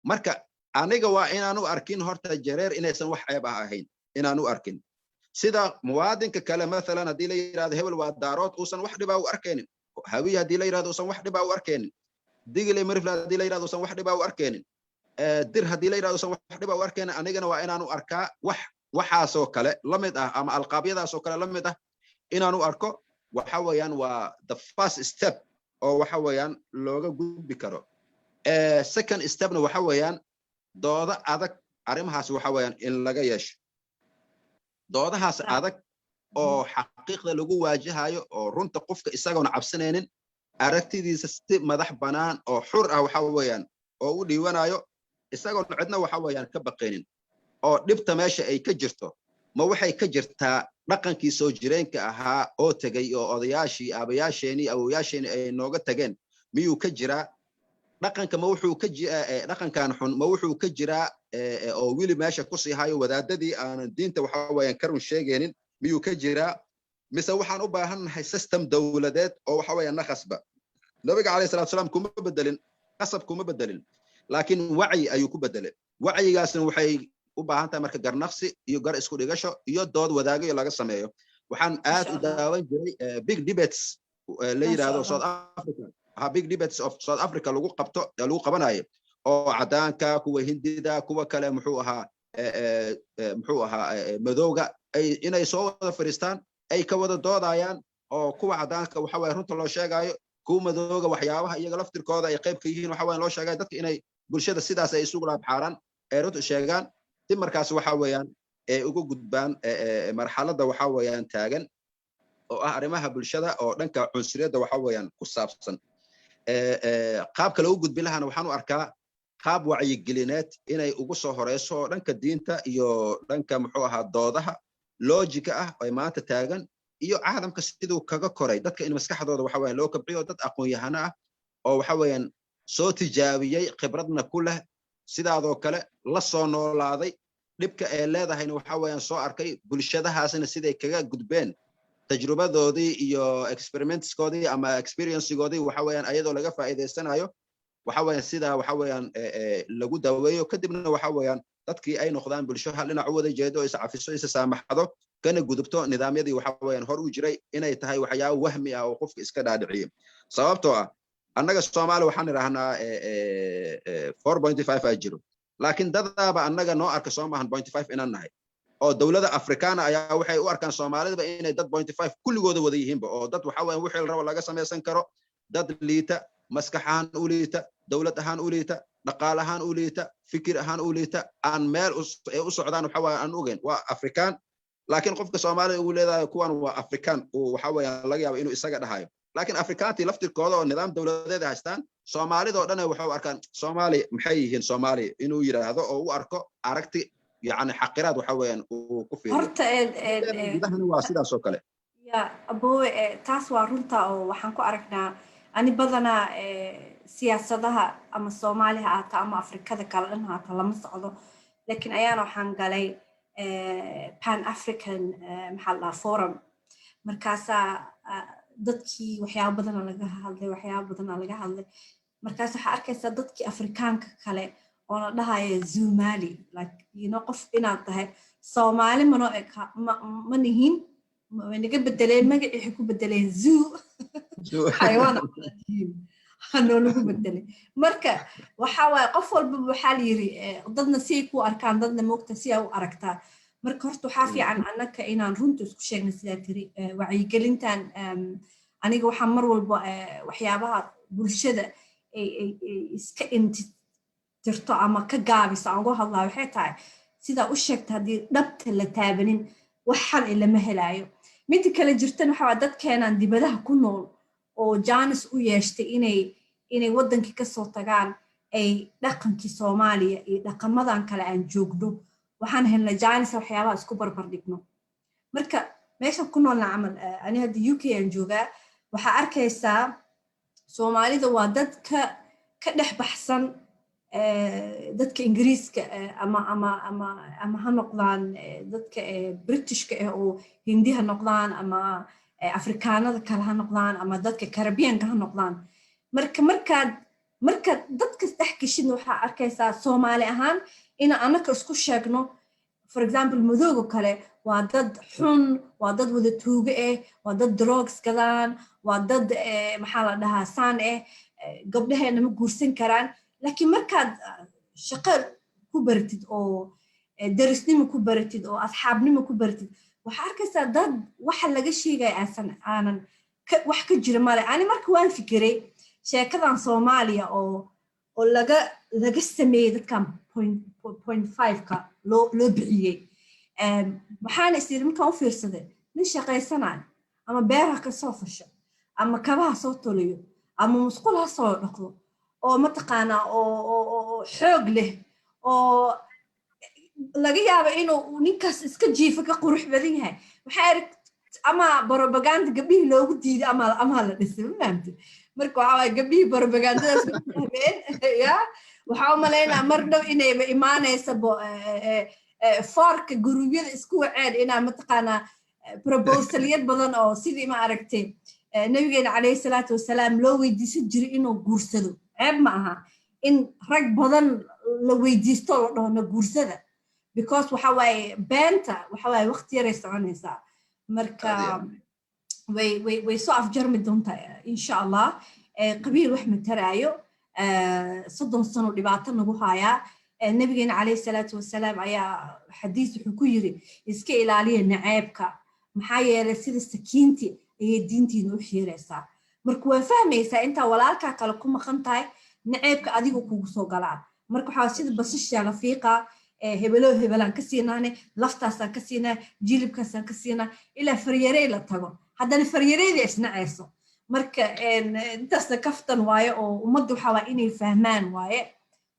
Marka aniga waa inaanu arkin horta Jareer inaysan wax ceeb ah ahayn, inaanu arkin sida muwaadinka kale. Mathalan, haddii la yidhahdo hebel waa Daarood, uusan wax dhibaa u arkaynin. Hawiye haddii la yidhahdo, uusan wax dhibaa u arkaynin. Digile Mirifle haddii la yidhahdo, uusan wax dhibaa u arkaynin. Dir haddii la yidhahdo, uusan wax dhibaa u arkaynin. Anigana waa inaanu arkaa wax waxaasoo kale la mid ah ama alqaabyadaasoo kale la mid ah inaanu arko. Waxa weeyaan waa the first step oo waxa weeyaan looga gudbi karo. Second stepna waxa weeyaan doodo adag arrimahaas waxa weeyaan in laga yeesho, doodahaas adag oo xaqiiqda lagu waajahayo, oo runta qofka isagoon cabsanaynin aragtidiisa si madax bannaan oo xur ah waxa weeyaan oo u dhiiwanayo, isagoon cidna waxa weeyaan ka baqaynin. Oo dhibta meesha ay ka jirto, ma waxay ka jirtaa dhaqankii soo jireenka ahaa oo tegey, oo odayaashii, aabayaasheenii, awowayaasheenii ay nooga tageen miyuu ka jiraa dhaqanka? Ma wuxuu ka dhaqankan xun ma wuxuu ka jiraa oo weli meesha kusii hayo wadaadadii aanan diinta waxa weeyaan ka run sheegaynin miyuu ka jiraa, mise waxaan u baahannahay system dowladeed oo waxa weeyaan na khasba? Nabiga calayhi salatu salaam kuma bedelin qasab, kuma bedelin, laakiin wacyi ayuu ku bedelay. Wacyigaasna waxay u baahan tahay marka garnaqsi iyo gar isku dhigasho iyo dood wadaagayo laga sameeyo. Waxaan aad u daawan jiray big debates la yidhaahdo South Africa ha, big debates of South Africa lagu qabto, lagu qabanayo, oo cadaanka, kuwa Hindida, kuwa kale, muxuu ahaa madowga, ay inay soo wada fadhiistaan, ay ka wada doodayaan, oo kuwa cadaanka waxa waye runta loo sheegayo, kuwa madowga waxyaabaha iyaga laftirkooda ay qayb ka yihiin waxa weyan loo sheegayo. Dadka inay bulshada sidaas ay isugu laabxaaraan, ay runta sheegaan, si markaas waxa weeyaan ay uga gudbaan marxaladda waxa weeyaan taagan oo ah arrimaha bulshada oo dhanka cunsuriyadda waxa weeyaan ku saabsan. Qaabka lagu gudbi lahaana waxaan u arkaa qaab wacyigelineed inay ugu soo horeyso, oo dhanka diinta iyo dhanka, muxuu ahaa, doodaha logic-ga ah ay maanta taagan iyo caalamka siduu kaga koray, dadka in maskaxdooda waxa weeyaan loo kabciyo, dad aqoon-yahano ah oo waxa weeyaan soo tijaabiyey, khibradna ku leh, sidaadoo kale la soo noolaaday, dhibka ay leedahayna waxa weeyaan soo arkay, bulshadahaasna siday kaga gudbeen tajrubadoodii iyo experimentskoodii ama experiencegoodii waxa weeyaan ayadoo laga faa'iidaysanayo, waxa weeyaan sidaa waxa weeyaan lagu daweeyo. Kadibna waxa weeyaan dadkii ay noqdaan bulsho hal dhinac u wada jeedo, is cafiso, isa saamaxdo, kana gudubto nidaamyadii waxa weeyaan hor u jiray inay tahay waxyaabo wahmi ah oo qofka iska dhaadhiciyo. Sababtoo ah annaga Soomaali waxaan idhahnaa 4.5 aa jiro, laakiin dadaaba annaga noo arka soo maahan 0.5 inaan nahay, oo dowladda Afrikaana ayaa waxay u arkaan Soomaalidaba inay dad 0.5 kulligooda wada yihiinba, oo dad waxa weeyaan wixii la rabo laga samaysan karo, dad liita, maskax ahaan u liita, dowlad ahaan u liita, dhaqaal ahaan u liita, fikir ahaan u liita, aan meel ay u socdaan waxa weeyaan aan ogeyn. Waa Afrikaan, laakiin qofka Soomaalida uu leedahay kuwan waa Afrikaan, uu waxa weeyaan laga yaabo inuu isaga dhahayo. Laakiin Afrikaantii laftirkooda oo nidaam dowladeed ay haystaan, Soomaalida oo dhan waxay u arkaan Soomaali maxay yihiin Soomaali inuu yidhaahdo oo u arko aragti yacni xaqiraad waxa weeyaan uu ku fiiriyo. Horta Gudahana waa sidaas oo kale. Ya abowe, taas waa runta, oo waxaan ku aragnaa ani badanaa siyaasadaha, ama Soomaali ha ahaato ama Afrikada kale dhan haata, lama socdo. Laakiin ayaana waxaan galay Pan African, maxaa la dhahaa, forum. Markaasaa dadkii waxyaaba badana laga hadlay, waxyaaba badana laga hadlay. Markaas waxaa arkaysaa dadkii Afrikaanka kale oo la dhahaya Zumali, like qof inaad tahay Soomaali manoo eka ma nihin, way naga bedeleen magacii, waxay ku bedeleen zoo, xayawaan hanoo lagu bedelay. Marka waxa waaye qof walbaba waxaa la yiri dadna si ay ku arkaan, dadna moogta si ay u aragtaa. Marka horta waxaa fiican annaka inaan runta isku sheegna. Sidaa tiri, wacyigelintan aniga waxaa mar walba waxyaabaha bulshada ay iska intirto ama ka gaabiso aan uga hadlaa waxay tahay, sidaa u sheegta, haddii dhabta la taabanin wax xal lama helaayo. Midda kale jirtan waxa waa dadkeenan dibadaha ku nool oo jaanis u yeeshtay inay waddankii kasoo tagaan, ay dhaqankii Soomaaliya iyo dhaqamadan kale aan joogno. Waxaan helnay chance waxyaabaha isku barbar dhigno. Marka meeshan ku noolna camal, ani hadda UK aan joogaa, waxaa arkaysaa Soomaalida waa dad ka dhex baxsan dadka Ingiriiska ama ha noqdaan dadka Britishka ah oo Hindi ha noqdaan ama Afrikaanada kale ha noqdaan ama dadka Caribianka ha noqdaan. Marka markaad dadkas dhex geshidna, waxaa arkaysaa Soomaali ahaan ina anaka isku sheegno, for example, madooga kale waa dad xun, waa dad wada tuuge ah, waa dad drugs gadaan, waa dad, maxaa la dhahaa, saan ah, gabdhaheena ma guursan karaan. Laakiin markaad shaqo ku baratid oo darisnimo ku baratid oo asxaabnimo ku baratid, waxaa arkaysaa dad waxa laga sheegaya aasan aanan wax ka jira male. Ani marka waan fikiray sheekadan Soomaaliya oo laga sameeyey dadkan 0.5-ka loo bixiyey. Waxaana is yiri, markaan u fiirsaday, nin shaqaysanayo ama beeraha ka soo fasho ama kabaha soo toliyo ama musqul ha soo dhaqdo oo mataqaanaa oo xoog leh oo laga yaabo inuu ninkaas iska jiifo ka qurux badan yahay. Waxaa arag ama propaganda gabdhihii loogu diiday ama la dhisay, ma fahamtid? Marka waxaa waaye gabdhihii propagandadaas ma fahmeen. Ya, waxaa u malaynaa mar dhow inayba imaanaysa foorka guruubyada isku waceen inaa mataqaanaa proposalyad badan oo sidii, ma aragtay, Nabigeena calayhi salaatu wasalaam loo weydiisan jiray inuu guursado. Ceeb ma aha in rag badan la weydiisto, la dhaho na guursada, because waxa waaye beenta waxa waaye waqti yaray soconaysaa. Marka way soo afjarmi doontaa, insha Allah. Qabiil wax mataraayo, 30 sano dhibaato nagu hayaa. Nabigeena calayhi salaatu wasalaam ayaa xadiis wuxuu ku yiri: "Iska ilaaliya naceebka, maxaa yeelay sida sakiinti ayay diintiina u xiiraysaa." Marka waa fahmaysaa intaa walaalkaa kale ku maqan tahay, naceebka adiga kugu soo galaa. Marka waxaa sida basashaa la fiiqaa, hebelo hebelaan ka siinaane, laftaasaan ka siinaa, jilibkaasaan ka siinaa, ilaa faryarey la tago, haddana faryareyda isnacayso. Marka intaasna kaftan waaye oo ummadda waxaa waa inay fahmaan waaye,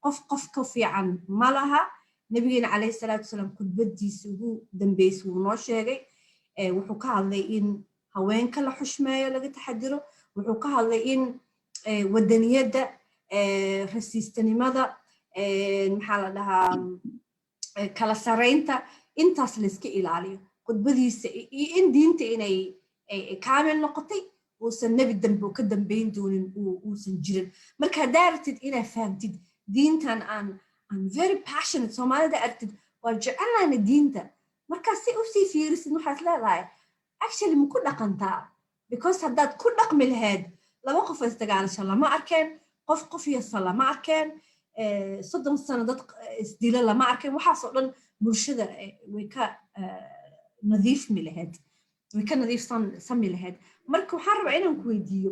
qof qof ka fiican ma laha. Nabigeena calayhi salaatu wasalaam khudbadiisa ugu dambeysay wuu noo sheegay. Wuxuu ka hadlay in haweenka la xushmeeyo, laga taxadiro. Wuxuu ka hadlay in wadaniyadda, rasiistanimada, maxaa la dhahaa, kala saraynta, intaas layska ilaaliyo khudbadiisa, iyo in diinta inay kaamil noqotay, uusan nebi dambe ka dambayn doonin, uusan jirin. Marka haddaa aragtid inaad fahamtid diintan, aan very passionate Soomaalida aragtid, waa jecelnaana diinta. Markaa si usii fiirisid, waxaad leedahay, actually ma ku dhaqantaa? Because haddaad ku dhaqmi lahayd, laba qof isdagaalasho lama arkeen, qof qof yasa lama arkeen, 30 sano dad isdilo lama arkeen. Waxaasoo dhan bulshada way ka nadiifmi lahayd, way ka nadiifsami lahayd. Marka waxaan rabaa inaan ku weydiiyo,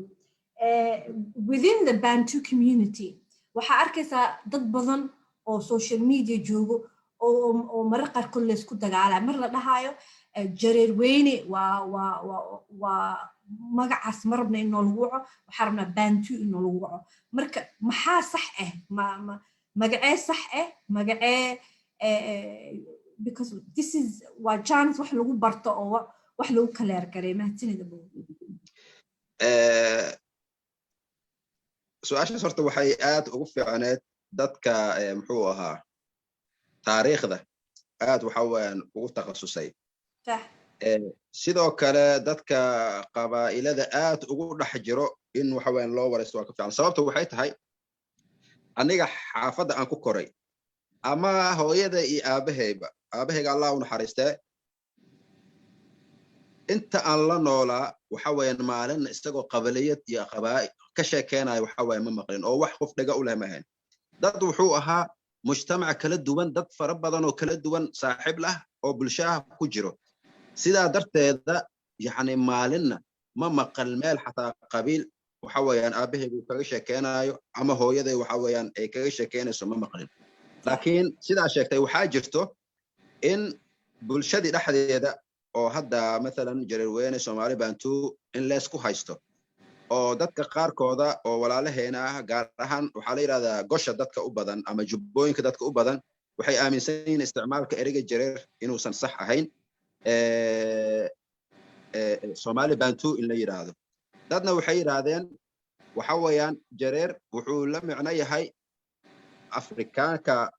within the Bantu community waxaa arkaysaa dad badan oo social media joogo oo marar qaarkood laysku dagaalaya, mar la dhahaayo Jareer Weyne waa magacaas ma rabna in noolagu waco, waxaa rabnaa Bantu in noolagu waco. Marka maxaa sax ah? Ma magacee sax ah? Magacee? Because this is waa chance wax lagu barto oo wax lagu clear garay. Mahadsanida bo. Su-aashaas horta waxay aad ugu fiicneed dadka, muxuu ahaa, taariikhda aad waxa weeyaan ugu takhasusay, sidoo kale dadka qabaa'ilada aad ugu dhex jiro in waxa weeyaan loo waraysto waa ka fiican. Sababta waxay tahay, aniga xaafadda aan ku koray ama hooyada iyo aabahayba, aabahayga Allah u naxariistee, inta aan la noolaa, waxa weeyaan maalin isagoo qabaliyad iyo qabaa ka sheekeenaya waxa weeye ma maqlin, oo wax qof dhaga u leh ma ahayn. Dad wuxuu ahaa mujtamac kala duwan, dad fara badan oo kala duwan saaxiib lah oo bulshaha ku jiro. Sidaa darteeda, yacni, maalinna ma maqal meel xataa qabiil waxa weeyaan aabahaygu kaga sheekeenayo ama hooyaday waxa weeyaan ay kaga sheekeynayso, ma maqlin. Laakiin sidaa sheegtay, waxaa jirto in bulshadii dhexdeeda oo hadda mathalan Jareerweyne, Soomaali Bantu, in leysku haysto oo dadka qaarkooda oo walaalaheena ah, gaar ahaan waxaa la yidhahdaa gosha dadka u badan ama Jubbooyinka dadka u badan. Waxay aaminsan yihiin isticmaalka ereyga Jareer inuusan sax ahayn, Somali Bantu in la yidhaahdo. Dadna waxay yidhaahdeen waxa weeyaan Jareer wuxuu la micno yahay Afrikaanka,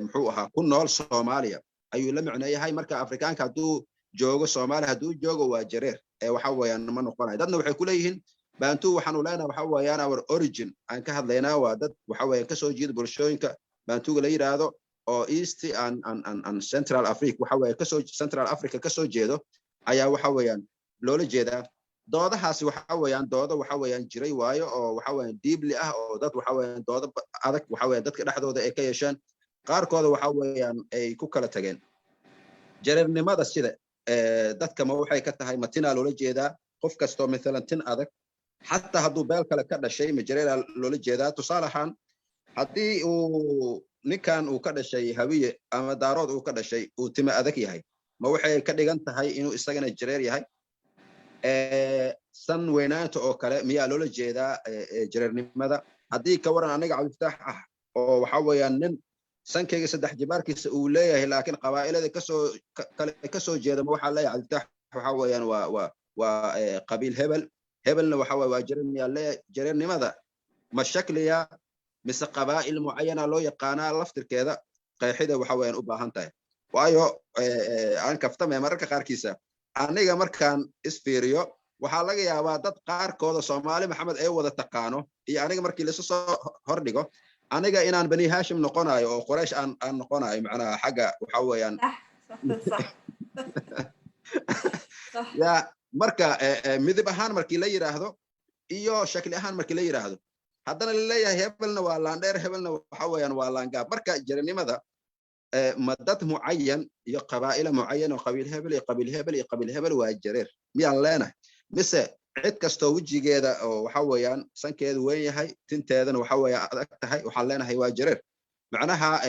muxuu ahaa, ku nool Soomaaliya ayuu la micno yahay. Marka Afrikaanka hadduu joogo Soomaaliya, hadduu joogo, waa Jareer ee waxa weeyaan ma noqonayo. Dadna waxay ku leeyihiin Bantu waxaanu leenahay waxa weeyaan our origin aan ka hadlaynaa waa dad waxa weeyaan kasoo jeeda bulshooyinka Bantuga la yidhaahdo oo East and Central Africa, waxa weeye kasoo Central Africa kasoo jeedo ayaa waxa weeyaan loola jeedaa. Doodahaasi waxa weeyaan doodo waxa weeyaan jiray waayo, oo waxa weeyaan deeply ah, oo dad waxa weeyaan doodo adag waxa weeyaan dadka dhexdooda ay ka yeesheen, qaarkooda waxa weeyaan ay ku kala tageen. Jareernimada sida dadka ma waxay ka tahay matinaa loola jeedaa? Qof kastoo mathalan tin adag, xataa hadduu beel kale ka dhashay, ma Jareeraa loola jeedaa? Tusaale ahaan, haddii uu ninkan uu ka dhashay Hawiye ama Daarood uu ka dhashay, uu time adag yahay, ma waxay ka dhigan tahay inuu isagana Jareer yahay? San weynaanta oo kale miyaa loola jeedaa jareernimada? Haddii ka waran aniga Cabdifataax ah oo waxa weeyaan nin sankayga saddex jibaarkiisa uu leeyahay, laakiin qabaa'ilada kasoo kale kasoo jeeda, ma waxaa leeyahay Cabdifataax waxa weeyaan waa qabiil hebel, hebelna waxa waye waa Jareer miyaa leeyahay? Jareernimada ma shakliya mise qabaa'il mucayana loo yaqaanaa? Laftirkeeda qeexida waxa weeyaan u baahan tahay. Waayo aan kaftame, mararka qaarkiisa aniga markaan isfiiriyo waxaa laga yaabaa dad qaarkooda Soomaali Maxamed ay wada taqaano iyo aniga markii laisu soo hordhigo, aniga inaan Bani Hashim noqonayo oo Quraysh aan noqonayo, macnaha xagga waxa weeyaan ya. Marka midib ahaan markii la yidhaahdo iyo shakli ahaan markii la yidhaahdo, haddana laleeyahay hebelna waa laandheer, hebelna waxa weeyaan waa laangaab. Marka jaranimada ma dad mucayan iyo qabaa'ila mucayan oo qabiil hebel iyo qabiil hebel iyo qabiil hebel waa Jareer miyaan leenahay, mise cid kastoo wejigeeda oo waxa weeyaan sankeedu weyn yahay, tinteedana waxa weeya adag tahay, waxaan leenahay waa Jareer? Macnaha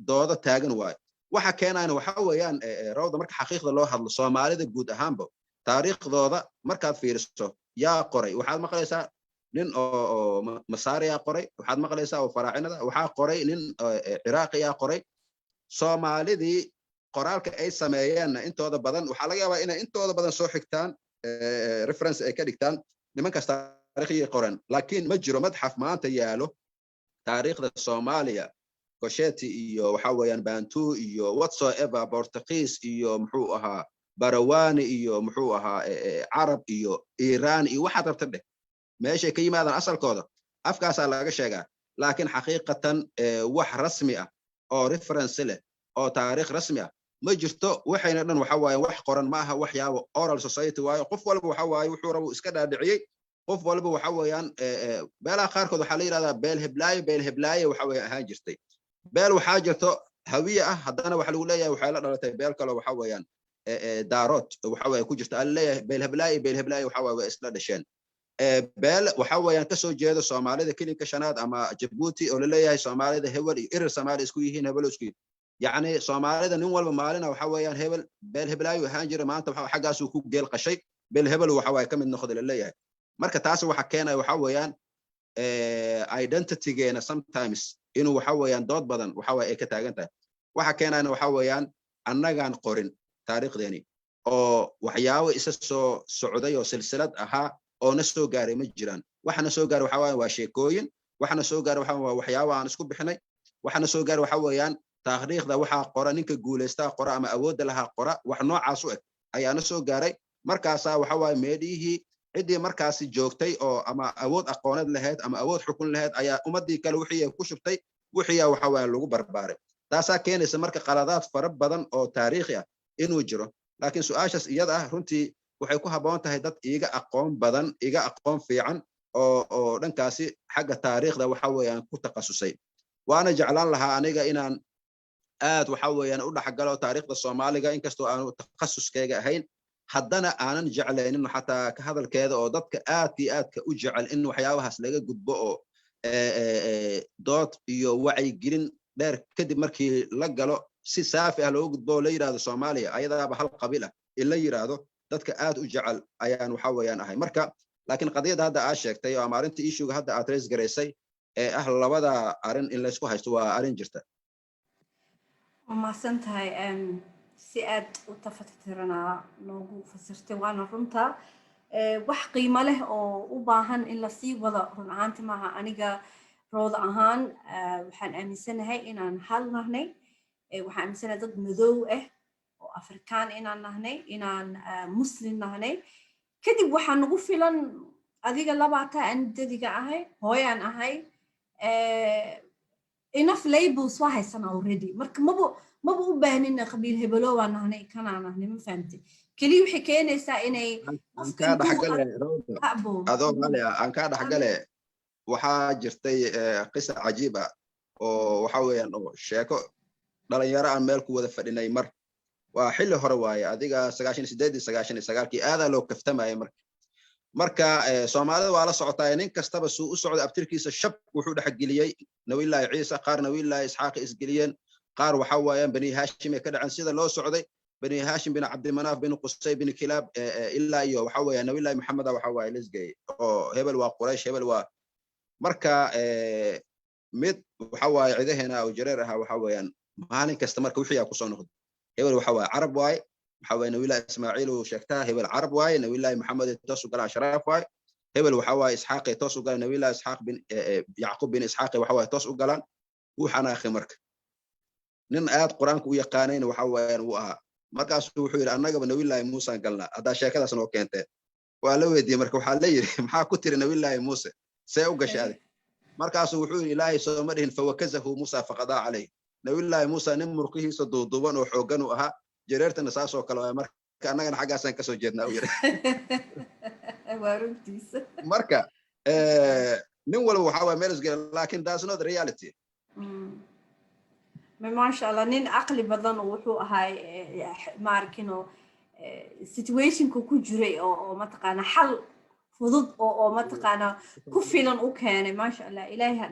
doodo taagan waayo. Waxa keenayana waxa weeyaan, Rawda, marka xaqiiqda loo hadlo, Soomaalida guud ahaanba taariikhdooda markaad fiiriso, yaa qoray? Waxaad maqlaysaa nin oo Masaariyaa qoray, waxaad maqlaysaa oo faraacinada waxaa qoray nin Ciraaqiyaa qoray. Soomaalidii qoraalka ay sameeyeenna intooda badan waxaa laga yaabaa inay intooda badan soo xigtaan, reference ay ka dhigtaan nimankaas taariikhyay qoran, laakiin ma jiro madxaf maanta yaalo taariikhda Soomaaliya, Kosheti iyo waxa weeyaan Bantu iyo whatsoever, Portuguese iyo muxuu ahaa Barawani iyo muxuu ahaa Carab iyo Iran iyo waxaad rabta dheh, meeshay ka yimaadaan asalkooda afkaasaa laga sheegaa, laakiin xaqiiqatan wax rasmi ah oo reference leh oo taariikh rasmi ah ma jirto. Waxayna dhan waxa waaye wax qoran ma aha, waxyaabo oral society waayo. Qof walba waxa waaye wuxuu rabo iska dhaadhiciyey. Qof walba waxa weeyaan beelaha qaarkood waxaa la yidhahdaa beel heblaaye, beel heblaaye waxa weeyaan ahaan jirtay. Beel waxaa jirto Hawiye ah, haddana waxa lagu leeyahay waxay la dhalatay beel kale waxa weeyaan Daarood waxa weeye ku jirta. Ala leeyahay beel heblaaye, beel heblaaye waxa waaye way isla dhasheen. Beel waxa weeyaan kasoo jeedo Soomaalida Kilinka Shanaad ama Jabuuti oo laleeyahay Soomaalida hebel iyo Irir Soomaali isku yihiin, hebel isku yihiin. Yacni Soomaalida nin walba maalina waxa weeyaan hebel beel heblaayu ahaan jira, maanta waxa xaggaasuu ku geel qashay, beel hebel waxa waaye ka mid noqday laleeyahay. Marka taas waxa keenaya waxa weeyaan identitygeena sometimes inuu waxa weeyaan dood badan waxa waye ay ka taagan tahay. Waxa keenayana waxa weeyaan annagaan qorin taariikhdeeni, oo waxyaabo isa soo socday oo silsilad ahaa oo na soo gaaray ma jiraan. Waxana soo gaaray waxa weeyaan waa sheekooyin. Waxana soo gaaray waxa waa waxyaabo aan isku bixinay. Waxana soo gaaray waxa weeyaan taariikhda waxaa qora ninka guulaystaa qora ama awoodda lahaa qora, wax noocaas u eg ayaana soo gaaray. Markaasaa waxa waaye meedhihii ciddii markaasi joogtay oo ama awood aqooneed lahayd ama awood xukun lahayd ayaa ummaddii kale wixii ay ku shubtay, wixii waxa waaye lagu barbaaray. Taasaa keenaysa marka qaladaad fara badan oo taariikhi ah inuu jiro. Laakiin su-aashaas iyada ah runtii waxay ku habboon tahay dad iiga aqoon badan, iga aqoon fiican oo dhankaasi xagga taariikhda waxa weeyaan ku takhasusay. Waana jeclaan lahaa aniga inaan aad waxa weeyaan u dhexgalo taariikhda Soomaaliga, inkastoo aanu takhasuskayga ahayn, haddana aanan jeclaynin xataa ka hadalkeeda, oo dadka aadka iyo aadka u jecel in waxyaabahaas laga gudbo oo dood iyo wacyigelin dheer kadib markii la galo si saafi ah looga gudbo oo la yidhahdo Soomaaliya ayadaaba hal qabiil ah in la yidhaahdo, dadka aad u jecel ayaan waxa weeyaan ahay. Marka laakiin qadiyadda hadda aad sheegtay oo ama arrinta issuega hadda aad raise garaysay ee ah labada arrin in laysku haysto waa arrin jirta. Mahadsan tahay. Si aad u tafatitiranaa noogu fasirtay, waana runta wax qiimo leh oo u baahan in lasii wada. Run ahaanti maaha, aniga Rooda ahaan waxaan aaminsanahay inaan hal nahnay. Waxaan aaminsanahay dad madow ah oo Afrikaan inaan nahnay, inaan Muslim nahnay. Kadib waxaa nagu filan adiga labaata, aan dadiga ahay, hooyaan ahay, enough labels waa haysan already. Marka maba u baahnina qabiil hebelo waa nahnay, kanaa nahnay, ma fahamtay? Keliya waxay keenaysaa inay Kaa dhexgale, adoo rali ah, aan kaa dhexgale. Waxaa jirtay qisa cajiib ah oo waxa weeyaan oo sheeko dhalinyaro aan meel ku wada fadhinay. Mar waa xilli hore waaye, adiga 98-dii, 99-kii, aadaa loo kaftamayay. Marka Soomaalida waa la socotaa, nin kastaba suu u socda abtirkiisa shab wuxuu dhexgeliyey Nabiyullaahi Ciise, qaar Nabiyullaahi Isxaaq isgeliyeen, qaar waxa weeyaan Bani Haashim ay ka dhaceen. Sida loo socday, Bani Haashim bin Cabdimanaaf bin Qusay bin Kilaab ilaa iyo waxa weeyaan Nabiyullaahi Maxameda waxa waaye lisgeeyey, oo hebel waa Quraysh, hebel waa. Marka mid waxa waaye cidaheena oo jareer ahaa, waxa weeyaan maalin kasta marka wixii aa kusoo noqdo, hebel waxa waaye Carab waaye, waxa waaye Nabiyullahi Ismaaciil uu sheegtaa, hebel Carab waaye, Nabiyullahi Maxamed toos u galaan, sharaaf waaye, hebel waxa waaye Isxaaqay toos u galaan, Nabiyullahi Isxaaq bin Yacquub bin Isxaaqay waxa waaye toos u galaan. Wuu xanaaqay. Marka nin aad Qur-aanka u yaqaanayna waxa weeyaan wuu ahaa. Markaasuu wuxuu yidhi, "Annagaba Nabiyullaahi Muusaan galnaa haddaa sheekadaas noo keenteen." Waa la weydiiyey. Marka waxaa la yidhi, "Maxaa ku tiri Nabiyullaahi Muuse? See u gashay adig?" Markaasuu wuxuu yidhi, "Ilaahay sooma dhihin فوكزه موسى فقضى عليه? Nabiyullaahi Muusa nin murqihiisa duuduuban oo xooggan uu ahaa, jareertana saasoo kale waay. Marka annagana xaggaasaan kasoo jeednaa," u yidhi. Waa runtiisa. Marka nin walba waxa waay meel isgela, laakin that's not reality. Maasha Allah, nin caqli badan oo wuxuu ahaa maarkino situationka ku jiray oo mataqaana xal fudud oo mataqaana ku filan u keenay. Maasha Allah, Ilaahay ha.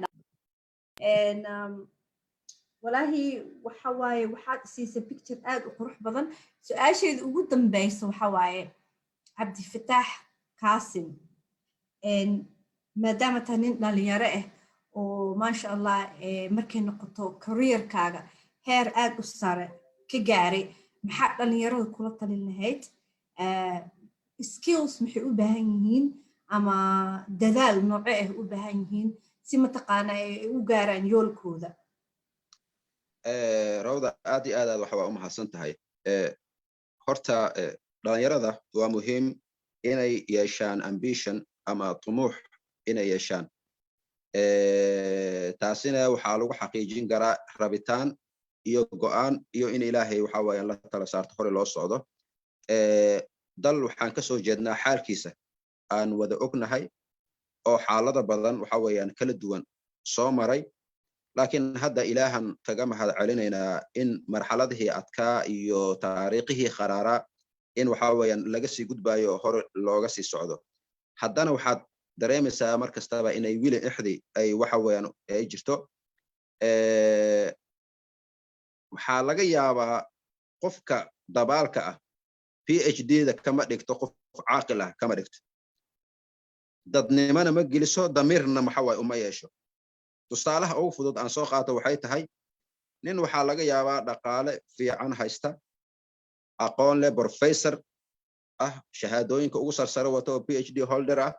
Walaahi waxa waaye waxaad siisay picture aad u qurux badan. Su-aasheeda ugu dambeysa waxa waaye, Cabdifataax Kaasim, maadaama taa nin dhalinyaro ah oo maasha Allah markay noqoto careerkaaga heer aad u sare ka gaaray, maxaa dhalinyarada kula talin lahayd? Skills maxay u baahan yihiin ama dadaal nooce ah u baahan yihiin si mataqaana ay u gaaraan yoolkooda? Rawda, aad iyo aad aad waxa waa u mahadsan tahay. Horta dhalinyarada waa muhiim inay yeeshaan ambition ama tumuux inay yeeshaan. Taasina waxaa lagu xaqiijin karaa rabitaan iyo go'aan iyo in Ilaahay waxa weeyaan la tala saarto, hore loo socdo. Dal waxaan kasoo jeednaa xaalkiisa aan wada ognahay oo xaalada badan waxa weeyaan kala duwan soo maray, laakiin hadda Ilaahan kaga mahad celinaynaa in marxaladihii adkaa iyo taariikhihii qaraaraa in waxa weeyaan laga sii gudbayo oo hore looga sii socdo. Haddana waxaad dareemaysaa mar kastaba inay wili ixdi ay waxa weeyaan ay jirto. Waxaa laga yaabaa qofka dabaalka ah PhD da kama dhigto qof caaqil ah, kama dhigto, dadnimana ma geliso, damiirna maxa waay uma yeesho. Tusaalaha ugu fudud aan soo qaato waxay tahay, nin waxaa laga yaabaa dhaqaale fiican haysta, aqoon leh, professor ah, shahaadooyinka ugu sarsare wato oo PhD holder ah,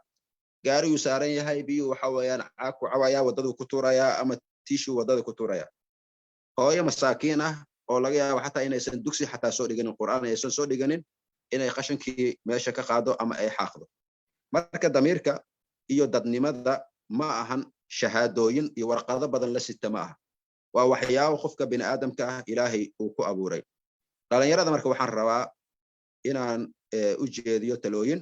gaariguu saaran yahay, biyuu waxa weeyaan caag ku cabayaa, waddaduu ku tuurayaa ama tissue waddada ku tuuraya. Hooyo masaakiin ah oo laga yaabo xataa inaysan dugsi xataa soo dhiganin, Qur'aan aysan soo dhiganin, inay qashankii meesha ka qaado ama ay xaaqdo. Marka damiirka iyo dadnimada ma ahan shahaadooyin iyo warqado badan la sita, ma aha. Waa waxyaabo qofka bini aadamka ah Ilaahay uu ku abuuray. Dhalinyarada marka waxaan rabaa inaan u jeediyo talooyin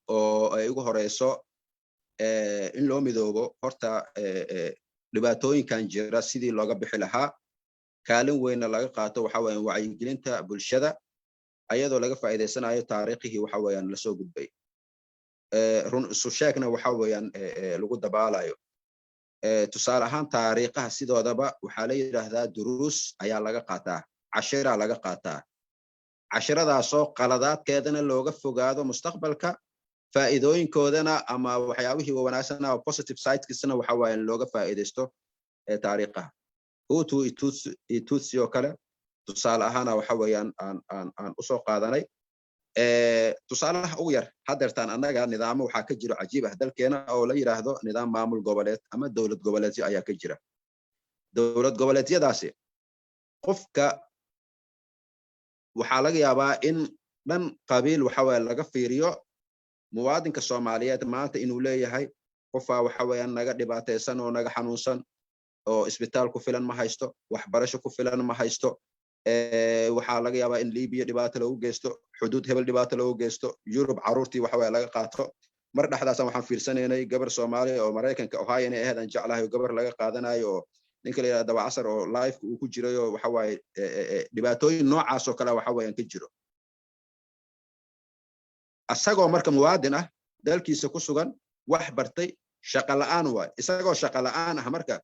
oo ay ugu horeyso in loo midoobo horta dhibaatooyinkan jira sidii looga bixi lahaa, kaalin weynna laga qaato waxa weeyaan wacyigelinta bulshada, ayadoo laga faa'iidaysanayo taariikhihii waxa weeyaan lasoo gudbay, run isu sheegna waxa weeyaan lagu dabaalayo. Tusaale ahaan, taariikhaha sidoodaba waxaa la yidhaahdaa duruus ayaa laga qaataa, cashiraa laga qaataa, cashiradaasoo qaladaadkeedana looga fogaado mustaqbalka, faa'iidooyinkoodana ama waxyaabihii wanaagsanaa, positive sidekiisana waxa weeyaan looga faa'iidaysto taariikhaha. Hutu iyo Tutsi oo kale tusaale ahaana waxa weeyaan aan usoo qaadanay. Tusaalaha ugu yar, haddeertaan annaga nidaamo waxaa ka jiro cajiib ah dalkeena oo la yidhaahdo nidaam maamul goboleed ama dowlad goboleedyo ayaa ka jira. Dowlad goboleedyadaasi qofka waxaa laga yaabaa in dhan qabiil waxa weeye laga fiiriyo. Muwaadinka Soomaaliyeed maanta inuu leeyahay qofaa waxa weeyaan naga dhibaataysan oo naga xanuunsan oo isbitaal ku filan ma haysto, waxbarasho ku filan ma haysto. Waxaa laga yaabaa in Libiya dhibaato loogu geysto, xuduud hebel dhibaato loogu geysto, Yurub carruurtii waxa weeye laga qaato. Mar dhexdaasaan waxaan fiirsanaynay gabar Soomaaliya oo Maraykanka, Ohio inay ahayd aan jeclahay, oo gabar laga qaadanayo oo ninka la yidhahda Dabacasar oo liveka uu ku jiray, oo waxa waaye dhibaatooyin noocaas oo kale waxa weeyaan ka jiro. Isagoo marka muwaadin ah, dalkiisa ku sugan, wax bartay, shaqa la'aan waay. Isagoo shaqa la'aan ah marka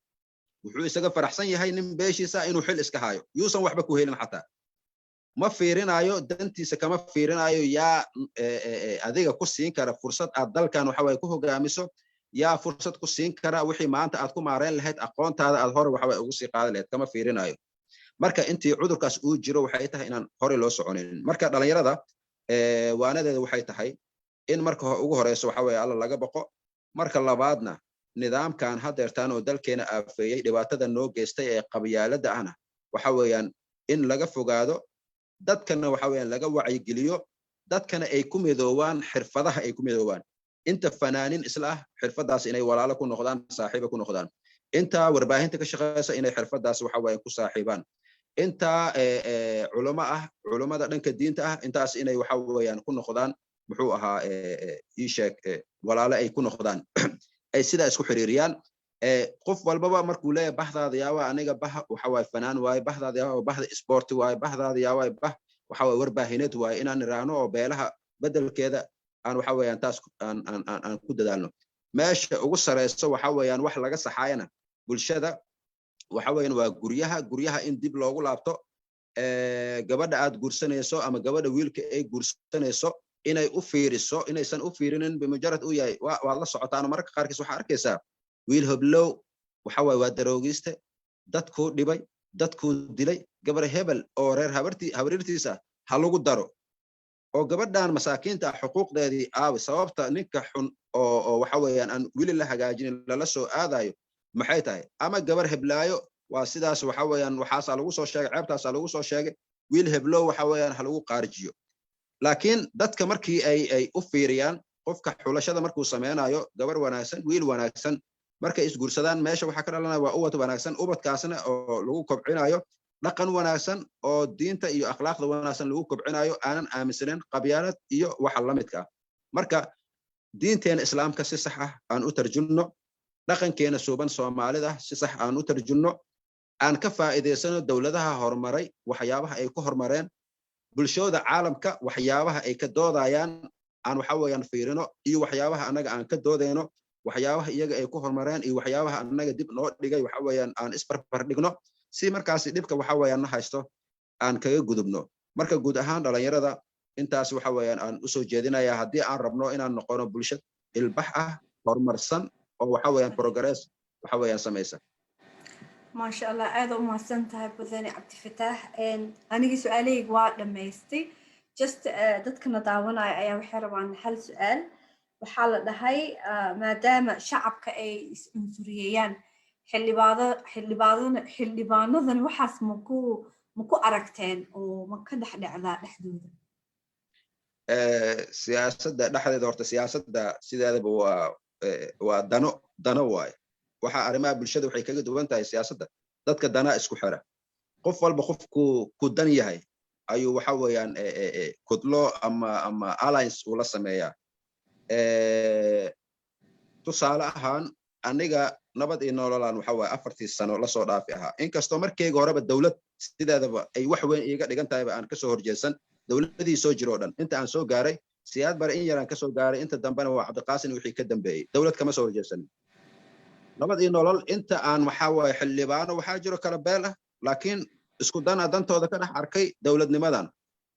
wuxuu isaga faraxsan yahay nin beeshiisa inuu xil iska hayo, yuusan waxba ku helin. Xataa ma fiirinayo dantiisa, kama fiirinayo yaa adiga ku siin kara fursad aad dalkan waxa waye ku hogaamiso, yaa fursad ku siin kara wixii maanta aad ku maareyn lahayd, aqoontaada aad hore waxa waye ugu sii qaadi lahayd, kama fiirinayo. Marka intii cudurkaas uu jiro waxay tahay inaan hore loo soconin. Marka dhalinyarada waanadeeda waxay tahay in marka ugu horeyso waxa weeye Alla laga baqo. Marka labaadna, nidaamkan haddeertaan oo dalkeena aafeeyey, dhibaatada noo geystay ee qabyaaladda ahna waxa weeyaan in laga fogaado, dadkana waxa weeyaan laga wacyigeliyo, dadkana ay ku midoobaan xirfadaha, ay ku midoobaan. Inta fanaanin isla ah xirfadaas inay walaalo ku noqdaan, saaxiiba ku noqdaan. Inta warbaahinta ka shaqeysa inay xirfadaas waxa weeyaan ku saaxiibaan. Inta culamo ah, culummada dhanka diinta ah, intaas inay waxa weeyaan ku noqdaan, muxuu ahaa, ii sheeg, walaalo ay ku noqdaan, ay sidaa isku xiriiriyaan. Qof walbaba markuu leeyahay bahdaada yaawa, aniga bah waxa waaye fanaan waaye, bahdaada yaawa, bahda sport waaye, bahdaada yaawa, bah waxa waaye warbaahineed waaye, inaan niraahno oo beelaha bedelkeeda aan waxa weeyaan taas aan ku dadaalno. Meesha ugu sareyso waxa weeyaan wax laga saxaayana bulshada waxa weeyaan waa guryaha. Guryaha in dib loogu laabto. Gabadha aad guursanayso ama gabadha wiilka ay guursanayso inay u fiiriso, inaysan u fiirinin bimujarad uu yahay. Waad la socotaan, mararka qaarkiis waxaa arkaysaa wiil hoblow waxa waaye waa daroogiiste, dadkuu dhibay, dadkuu dilay, gabar hebel oo reer habartii habriirtiisa ha lagu daro, oo gabadhan masaakiinta ah xuquuqdeedii aawi? Sababta ninka xun oo waxa weeyaan aan weli la hagaajinin lala soo aadayo maxay tahay? Ama gabar heblaayo waa sidaas, waxa weeyaan waxaasaa lagu soo sheegay, ceebtaasaa lagu soo sheegay, wiil heblow waxa weeyaan ha lagu qaarijiyo. Laakiin dadka markii ay u fiiriyaan qofka xulashada markuu sameynayo, gabar wanaagsan, wiil wanaagsan markay isguursadaan, meesha waxaa ka dhalanaya waa ubad wanaagsan. Ubadkaasna oo lagu kobcinayo dhaqan wanaagsan oo diinta iyo akhlaaqda wanaagsan lagu kobcinayo, aanan aaminsanin qabyaalad iyo waxa la midka ah. Marka diinteena Islaamka si sax ah aan u tarjunno, dhaqankeena suuban Soomaalida si sax aan u tarjunno, aan ka faa'iidaysano dowladaha horumaray waxyaabaha ay ku horumareen, bulshooda caalamka waxyaabaha ay ka doodayaan aan waxa weeyaan fiirino, iyo waxyaabaha annaga aan ka doodayno, waxyaabaha iyaga ay ku horumareen iyo waxyaabaha annaga dib noo dhigay waxa weeyaan aan isbarbar dhigno, si markaasi dhibka waxa weeyaan na haysto aan kaga gudubno. Marka guud ahaan dhalinyarada intaas waxa weeyaan aan usoo jeedinaya, haddii aan rabno inaan noqono bulshad ilbax ah, horumarsan, oo waxa weeyaan progress waxa weeyaan samaysa. Maasha Allah, aada u mahadsan tahay, Budane Cabdifataax. Anigii su-aalahayga waa dhammaystay. Just dadkana daawanaya ayaa waxay rabaan hal su-aal. Waxaa la dhahay, maadaama shacabka ay is-cunsuriyeeyaan, xildhibaada xildhibaadana xildhibaanadan waxaas maku aragteen oo ma ka dhex dhecdaa dhexdooda? Siyaasadda dhexdeeda, horta siyaasadda sideedaba waa dano, dano waaye. Waxa arrimaha bulshada waxay kaga duwan tahay siyaasadda, dadka danaa isku xira. Qof walba qofku ku dan yahay ayuu waxa weeyaan kudlo ama alliance uu la sameeyaa. Tusaale ahaan, aniga Nabad iyo Nololaan waxa waaye 4-tii sano lasoo dhaafi ahaa, inkastoo markayga horeba dowlad sideedaba ay wax weyn iiga dhigan tahayba aan kasoo horjeedsan dowladii soo jiro o dhan. Inta aan soo gaaray Siyaad Bare in yaraan kasoo gaaray, inta dambena waa Cabdiqaasin wixii ka dambeeyey, dowlad kama soo horjeedsanin. Nabad iyo Nolol inta aan waxa waaye xildhibaano waxaa jiro kala beel ah, laakiin isku dana dantooda ka dhex arkay dowladnimadan.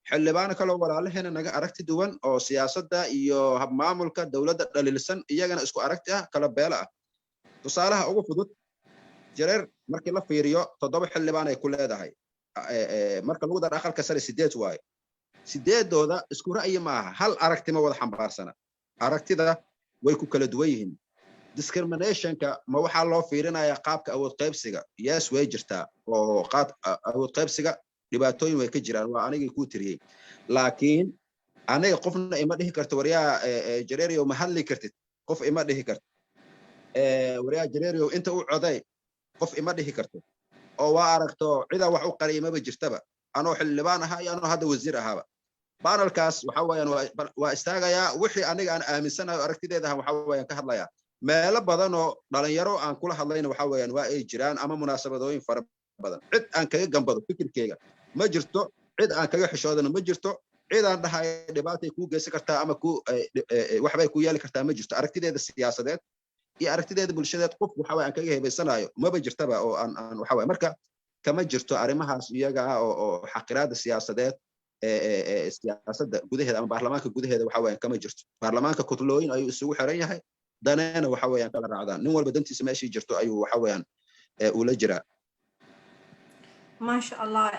Xildhibaano kaloo walaalaheena naga aragti duwan oo siyaasadda iyo habmaamulka dowladda dhaliilsan, iyagana isku aragti ah, kala beelo ah. Tusaalaha ugu fudud, Jareer markii la fiiriyo, 7 xildhibaan ay ku leedahay. Marka lagu daro Aqalka Sare, 8 waaye. Sideedooda isku ra'yi maaha, hal aragti ma wada xambaarsana, aragtida way ku kala duwan yihiin. Discriminationka ma waxaa loo fiirinayaa qaabka awood qaybsiga? Yes, way jirtaa oo qaad awood qaybsiga dhibaatooyin way ka jiraan, waa anigii kuu tiriyey. Laakiin aniga qofna ima dhihi karto, "Waryaa Jareeriyow, ma hadli kartid." Qof ima dhihi karto, "Waryaa Jareeriyow, inta u coday." Qof ima dhihi karto oo waa aragto cidaa wax u qariyay maba jirtaba, anoo xildhibaan ahaa iyo anoo hadda wasiir ahaaba. Panelkaas waxa weeyaan waa istaagayaa, wixii aniga aan aaminsanahay oo aragtideeda ah waxa weeyaan ka hadlayaa. Meelo badan oo dhalinyaro aan kula hadlayna waxa weeyaan waa ay jiraan ama munaasabadooyin fara badan. Cid aan kaga gambado fikirkeyga ma jirto, cid aan kaga xishoodana ma jirto, cid aan dhahay dhibaatay kuu geysan kartaa ama ku waxbay ku yeeli kartaa ma jirto. Aragtideeda siyaasadeed iyo aragtideeda bulshadeed qof waxa aan kaga hebaysanayo maba jirtaba oo aan waxa waye. Marka kama jirto arrimahaas iyaga ah oo xaqiraada siyaasadeed siyaasadda gudaheeda ama baarlamaanka gudaheeda waxa weeyaan kama jirto. Baarlamaanka kutlooyin ayuu isugu xiran yahay, daneena waxa weeyaan kala raacdaan. Nin walba dantiisa meeshii jirto ayuu waxa weeyaan ula jiraa. Maasha Allah.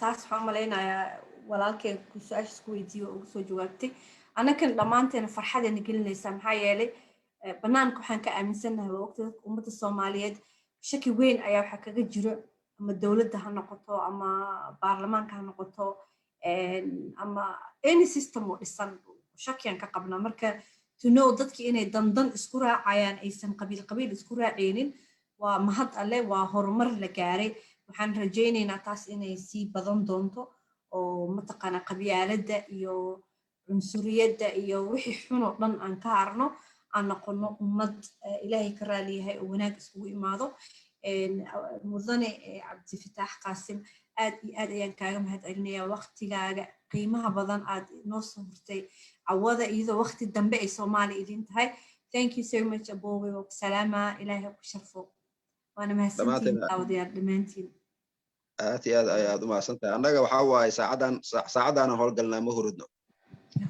Taas waxaan u malaynayaa walaalkeen ku su-aashaas ku weydiiyo oo ugu soo jawaabtay. Annakan dhammaanteena farxadeena gelinaysaa, maxaa yeelay banaanka waxaan ka aaminsannahay, waa ogta, dadka ummadda Soomaaliyeed shaki weyn ayaa waxaa kaga jiro, ama dowladda ha noqoto ama baarlamaanka ha noqoto ama any system oo dhisan, shakiyaan ka qabnaa. Marka to know dadki inay dandan isku raacayaan, aysan qabiil qabiil isku raacaynin, waa mahad Alle, waa horumar la gaaray. Waxaan rajaynaynaa taas inay sii badan doonto oo mataqaana qabyaaladda iyo cunsuriyadda iyo wixii xun oo dhan aan ka harno, aan noqono ummad Ilaahay ka raaliyahay oo wanaag iskugu imaado. Mudane Cabdifataax Qaasim, aad iyo aad ayaan kaaga mahad celinayaa waqtigaaga qiimaha badan aad noo soo hurtay cawada, iyadoo waqti dambe ay Soomaaliya idin tahay. Thank you so much, aboowe. Waa ku salaamaa, Ilaahay ku sharfo, waana mahadsantihiin daawadayaal dhammaantiin. Aad iyo aad ayaad u mahadsan tahay. Annaga waxaa waaye saacadan saacadaanan howlgalnaa, ma hurudno.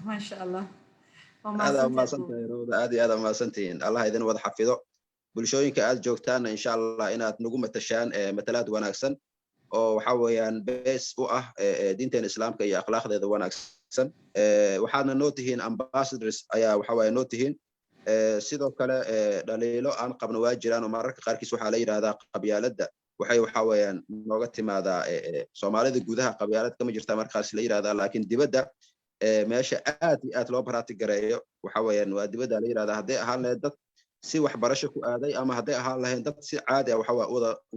Maasha Allah. Aad aa umahadsan tahay, Rawda, aad iyo aad aa umahadsantihiin. Allah idin wada xafido. Bulshooyinka aad joogtaanna, insha Allah, inaad nagu matashaan matalaad wanaagsan oo waxa weeyaan base u ah diinteena Islaamka iyo akhlaaqdeeda wanaagsan. Waxaadna noo tihiin ambassadors ayaa waxa weeye noo tihiin. Sidoo kale dhaliilo aan qabno waa jiraan oo mararka qaarkiis waxaa la yidhahdaa qabyaaladda waxay waxa weeyaan nooga timaadaa Soomaalida gudaha, qabyaalad kama jirta markaas la yidhahdaa, laakiin dibadda meesha aad iyo aad loo practice gareeyo waxa weeyaan waa dibadda la yidhahdaa, hadday ahaan lahayd dad si waxbarasho ku aaday ama hadday ahaan lahayn dad si caadi ah waxa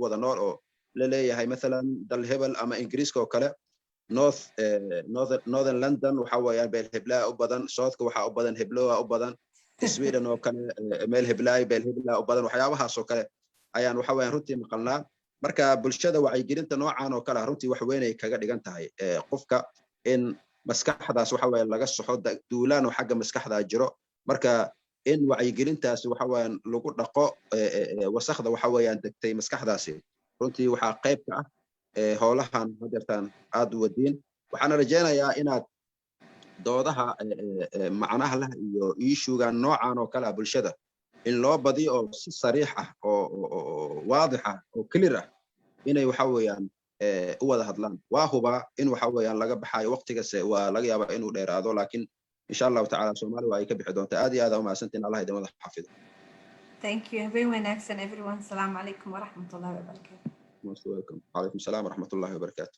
wada nool oo la leeyahay, mathalan dal hebel ama Ingiriiska oo kale, north northern London waxa weeyaan beel heblaa u badan, southka waxaa u badan heblowa u badan, Sweden oo kale meel heblaay beel heblaa u badan. Waxyaabahaas oo kale ayaan waxa weeyaan runtii maqalnaa. Marka bulshada wacyigelinta noocan oo kale ah runtii wax weynay kaga dhigan tahay qofka in maskaxdaas waxa weeye laga soxo duulaan oo xagga maskaxda jiro. Marka in wacyigelintaasi waxa weeyaan lagu dhaqo wasakhda waxa weeyaan degtay maskaxdaasi, runtii waxaa qayb ka ah howlahan hadeertaan aad u wadiin. Waxaana rajaynayaa inaad doodaha macnaha leh iyo issuegan noocan oo kale ah bulshada in loo badiyo oo si sariix ah oo waadix ah oo clear ah inay waxa weeyaan u wada hadlaan. Waa hubaa in waxa weeyaan laga baxayo, waqtigase waa laga yaabaa inuu dheeraado, laakiin insha Allahu tacala Soomaali waa ay ka bixi doontaa. Aad iyo aad aa umahadsantiin, Allah idin wada xafido. Thank you. Habeen wanaagsan, everyone. Asalaamu calaykum waraxmatullahi wabarakaatu. Most welcome. Calaykum salaam waraxmatullahi wabarakaatu.